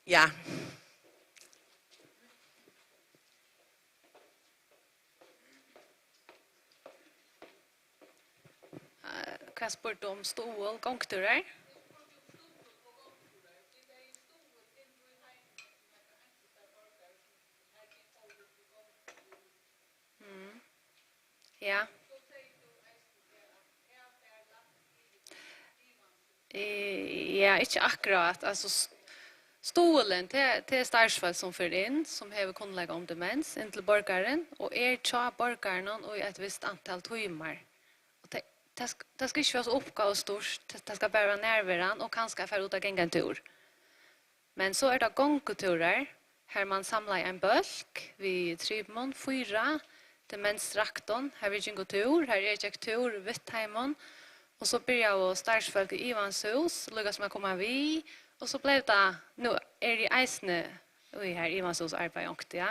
Ja. Eh, hvat spurdi tú um, stuðul, gongutúrar? Mm. Ja. Eh, ja, ikki akkurát. Altso, s-, stuðulin, tað, tað er starvsfólk, sum fer inn, sum hevur kunnleika um demens, inn til borgaran, og er hjá borgaranum í eitt vist antal tímar. Og tað, tað sk-, tað skal ikki vera so uppgávustýrt, tað, tað skal bara vera nærveran og kanska fara út at ganga ein túr. Men so er tað gongutúrar, har mann samlar ein bólk við trimum, fýra demensraktum, har vit gingu túr, har eg gekk túr við teimum, og so byrjaðu starvsfólk í Ivanshús líka sum at koma við, og so bleiv tað, nú eri eg eisini í har Ivanshús, arbeiði onkuntíð, ja.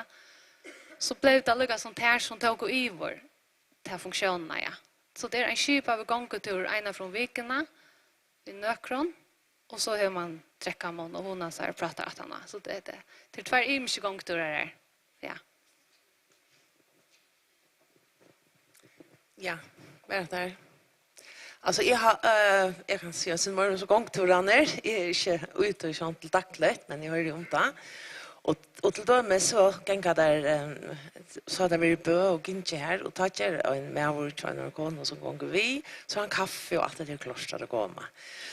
So bleiv tað líka sum tær sum tóku yvir ta funktiónina, ja. So tað er ein skipaður gongutúrur eina ferð um vikuna við nøkrum, og so hevur mann drekkamunn og hugnar sær og prátar aftaná. So tað, tað, tað eru tveir ymiskir gongutúrar her. Ja. Ja, bara tað. Altso, eg havi, eh, eg kann siga, sum meira so gongutúrarnir, eg eri ikki úti í sjónum til dagligt, men eg hoyri um tað. Og, og til dømis so ganga tær, eh, so hava tær verið í Bø og gingið har, og tá ger ein maður hjá einari konu, sum gongur við, so er hann kaffi og alt tað er klárt at koma.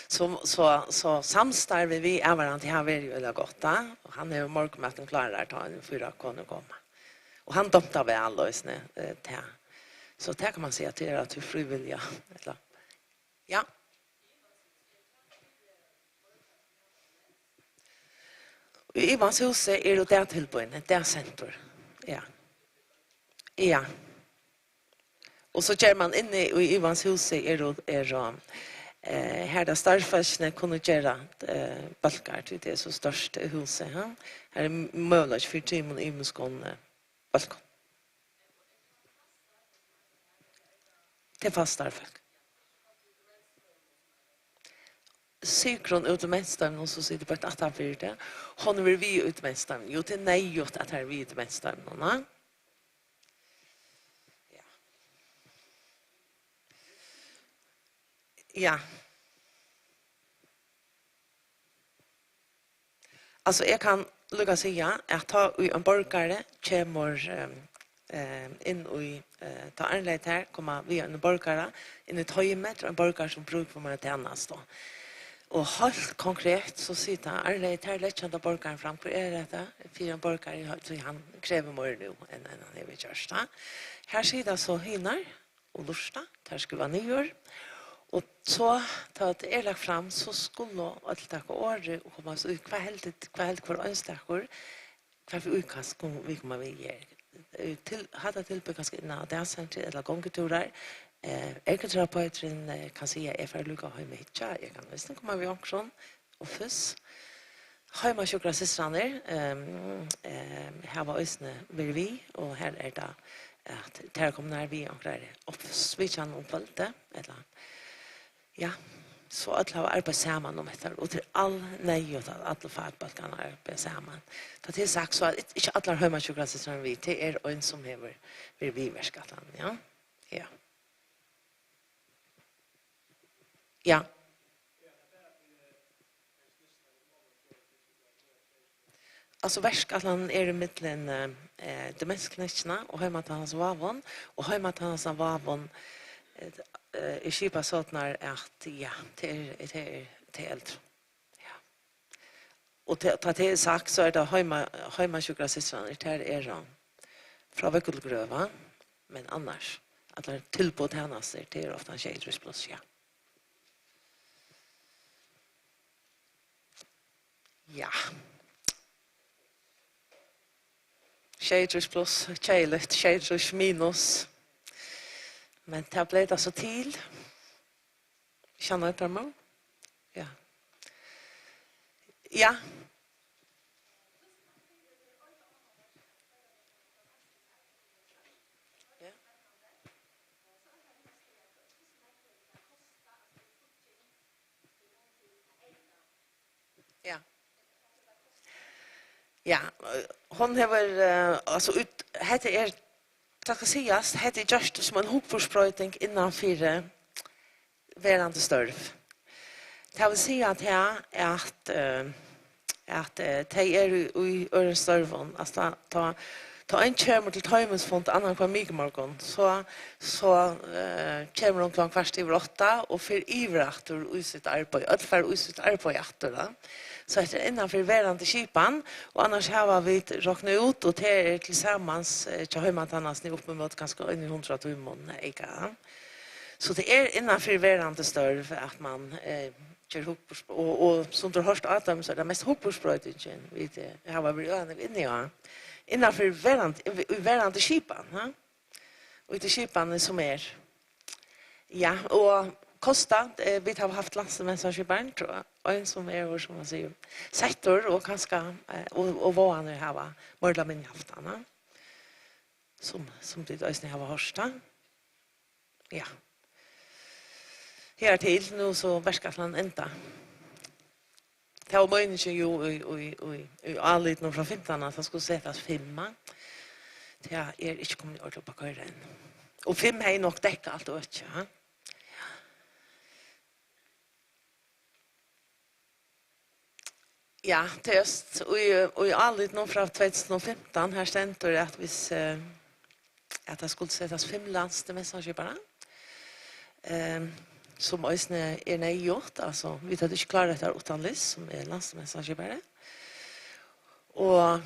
So, so, so samstarvið við ævarandi hevur verið øgiliga gott, tá, og hann hevur morgunmatin klárur, tá ein fýra konur koma. Og hann dámdi væl eisini, eh, tað. So tað kann man siga, at tað er at tú frivilliga, ella, ja. Í Ivanshúsi eru dagtilboðini, dagsentur. Ja. Ja. Og so ger man inni í Ivanshúsi eru, eru, eh, har tað starvsfólkini kunnu gera, eh, bólkar, tí tað er so stórt húsið, ha? Har er møguleiki fyri trimum ymiskum, eh, bólkum. Tað er fast starvsfólk. Sigrun úr demenstoyminum, sum situr beint aftanfyri teg, hon hevur verið við í demenstoyminum. Jú, tað er neyðugt, at tað er við í demenstoyminum, ha? Ja. Ja. Altso, eg kann líka siga, at tá ið ein borgari kemur, ehm, ehm, inn í, eh, tá arnleyg tær koma við einum borgara inn í toymið, til ein borgari sum brúk fyri meira tænastu. Og heilt konkret, so sita arnleyg tær, leggja handa borgaran fram, hvat er hetta fyri ein borgari, tí hann krevur meira nú, enn, enn hann hevur gjørt, tá. Her sita so hinar, og lurta, tær skriva niður. Og so, tá tað er lagt fram, so skulu øll taka orðið og koma so í, hvat heldur, hvat heldur hvør einstakur, hvat fyri íkast kunnu vit koma við her? Eh, til, hatta tilboð kanska inn á dagsentrið ella gongutúrar. Eh, ergoterapeuturin, eh, kann siga, eg fari líka heim at hyggja, eg kann eisini koma við onkrum. Offis. Heimasjúkrasistrarnir, ehm, ehm, hava eisini verið við, og her er tað at tær koma nær við onkrari Offis vitjan um kvøldið, ella, ja, so øll hava arbeitt saman um hetta, og tað er alneyðugt, at allir fakbólkarnir arbeiða saman. Tá tað er sagt, so er ikki allar heimasjúkrasistrarnar við, tað er ein, sum hevur verið við verkætlanini, ja. Ja. Ja. Altso, verkætlanin er ímillum, eh, demensklinikkina og heimatænastuna á Vágum, og heimatænastan á Vágum, eh, eh, er skipað soleiðis at, ja, tað er, tað er, tað er eldri. Ja. Og tá, tá tað er sagt, so er tað heima, heimasjúkrasystrarnar, tær eru frá vøggu til grøva, men annars, allar tilboð tænastur, tað er ofta sjeyogtrýss plus, ja. Ja. Sjeyogtrýss plus, keðiligt, sjeyogtrýss minus. Men tað bleiv tað so til. Shanna Tarmo? Ja. Ja. Ja. Ja. Ja, eh, hon hevur, eh, altso, út, hetta er, tað skal sigast, hetta er gjørt sum ein hugburðsbroyting innan fyri verandi størv. Tað vil siga tað, at, eh, at, eh, tey eru í, í øðrum størvum. Altso, tá, tá, tá ein kemur til toymisfund annan hvønn mikumorgun, so, so, eh, kemur hon klokkan kvart yvir átta og fer yvir aftur í sítt arbeiði. Øll fara í sítt arbeiði aftur, tá. So hetta er innan fyri verandi skipan, og annars hava vit roknað út, og tað er til samans, eh, hjá heimatænastuni upp ímóti kanska einum hundrað tímum eyka. So tað er innan fyri verandi størv, at man, eh, ger hugburðs-, og, og sum tú hoyrt á teimum, so er tað mest hugburðsbroytingin, vit, eh, hava verið øgiliga inni á. Innan fyri verandi, í, í verandi skipan, ha? Og í tí skipanini sum er. Ja, og Kosta, eh, vit hava havt landsdemensarskiparan, trúgvi eg, ein sum er, sum man sigur, settur, og kanska, eh, og, og váðarnir hava meira ella minni havt hann, ha? Sum, sum tit eisini hava hoyrt, ha? Ja. Hertil, nú so verkætlanin enda. Tað var meiningin jú í, í, í, í álitinum frá fimtan, at tað skuldi setast fimm, ha? Tað er ikki komið ordiliga upp at koyra enn. Og fimm hevði nokk dekkað alt økið, ha? Ja, tað er just, í, í álitinum frá tvey túsund og fimtan, har stendur at hvis, eh, at tað skuldi setast fimm landsdemensarskiparar, ehm, sum eisini er neyðugt, altso, vit høvdu ikki klárað hetta uttan Lis, sum er landsdemensarskipari. Og,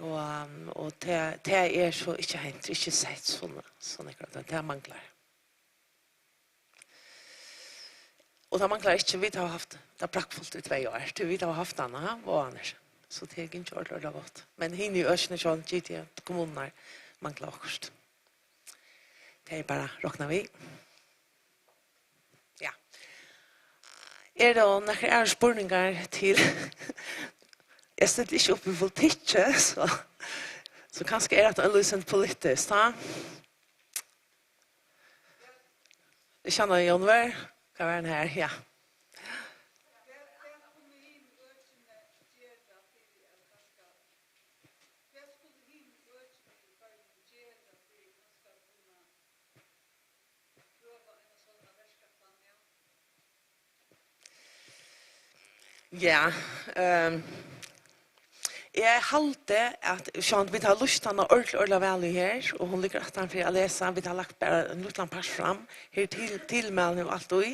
og, og tað, tað er so ikki hent, ikki sett so, so nógv, tað, tað manglar. Og tað manglar ikki, vit hava havt tað praktfult í tvey ár, tí vit hava havt hana, ha, og annars. So tað er ikki ordiliga, ordiliga gott. Men hini í økjunum, sjálvandi, G T kommunurnar mangla okkurt. Tað er bara at rokna við. Ja. Eru tað nakrar aðrar spurningar til? Eg stilli ikki upp í politikki, so, so kanska er hatta ein lýsing politiskt, ha? Eg kenni Jón Vør. Hvar var hann her? Ja. Ja, ehm, eg haldi, at, sjálvandi, vit hava lýst hana ordiliga, ordiliga væl í her, og hon liggur aftan fyri at lesa. Vit hava lagt bara ein lítlan part fram, her til, tilmælini og alt í.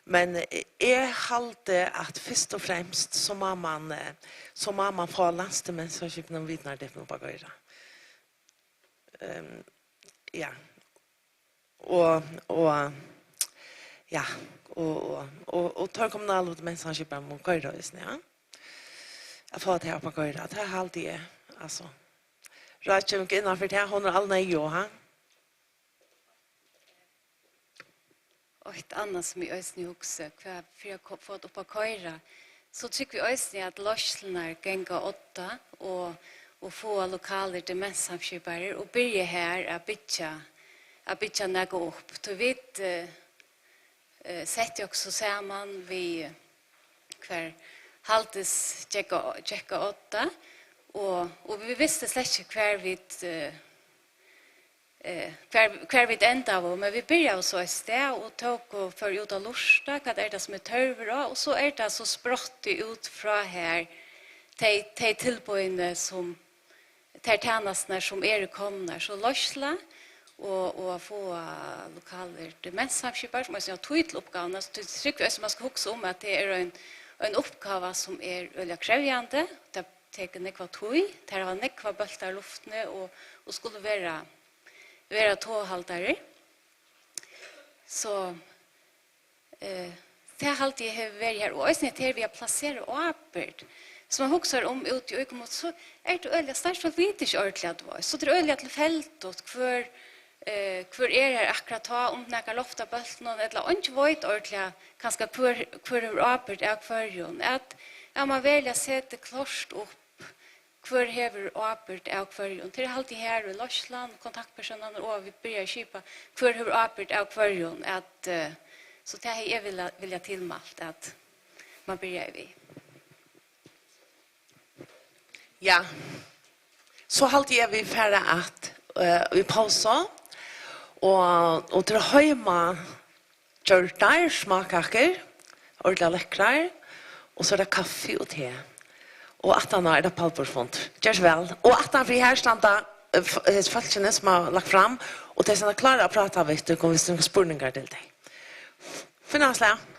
Men eg haldi, at fyrst og fremst, so má man, eh, so má man fáa landsdemensarskiparan og vitjanardeildina upp at koyra. Ehm, ja. Og, og, ja, og, og, og, og teir kommunalu demensarskiparar mugu koyra eisini, ja. At fáa tað upp at koyra, tað haldi eg, altso. Ráðgeving innan fyri tað, hon er alneyðug, ha? Eitt annað sum eg eisini hugsi, hvat fyri at ko-, fáa tað upp at koyra, so trúgvi eg eisini, at leiðslurnar ganga á odda og, og fáa lokalir demensarskiparar og byrja har at byggja, at byggja nakað upp. Tí vit, eh, eh, settu okkum so saman við, hvar Haldis gekk á, gekk á odda, og, og vit vistu slett ikki, hvar vit, eh, eh, hvar, hvar vit endaðu, men vit byrjaðu so eitt stað og tóku, fóru út at lurta, hvat er tað, sum er tørvur á, og so er tað so sprottið út frá har, tey, tey tilboðini, sum, tær tænasturnar, sum eru komnar, so leiðsla, og, og at fáa lokalir demenssamskiparar, sum eisini hava tíð til uppgávuna. So tað trúgvi eg eisini, man skal hugsa um, at tað er ein, ein uppgáva, sum er øgiliga krevjandi. Tað tekur nógva tíð. Tær hava nógvar bóltar í luftini og, og skulu vera, vera toghaldari. So, eh, tað haldi eg hevur verið har. Og eisini hetta her við at plasera ábyrgd. Hvis man hugsar um úti í kommununi, so er tað øgiliga, starvsfólk vita ikki ordiliga, tú veist. So tað er øgiliga tilfeldigt, hvør, eh, hvør er har akkurát tá, um nakar loftar bóltin, ella eingin veit ordiliga, kanska hvør, hvør hevur ábyrgd av hvørjum. At, at man veruliga setir klárt upp, hvør hevur ábyrgd av hvørjum. Tað er altíð her í leiðslan, kontaktpersónarnir, og vit byrja at skipa, hvør hevur ábyrgd av hvørjum, at, eh, so tað hevði eg vilja, vilja tilmælt, at man byrjaði við. Ja. So haldi eg, vit fara at, eh, í pausu, og, og til heima gjørdar smákakur, ordiliga lekkrar, og so er tað kaffi og te. Og aftaná er tað pallborðsfundur. Ger so væl. Og aftan fyri her standa, eh, f-, eh, fólkini, sum hava lagt fram, og tey standa klára at práta við tykkum, viss tykkum spurningar til tey. Fínt slag.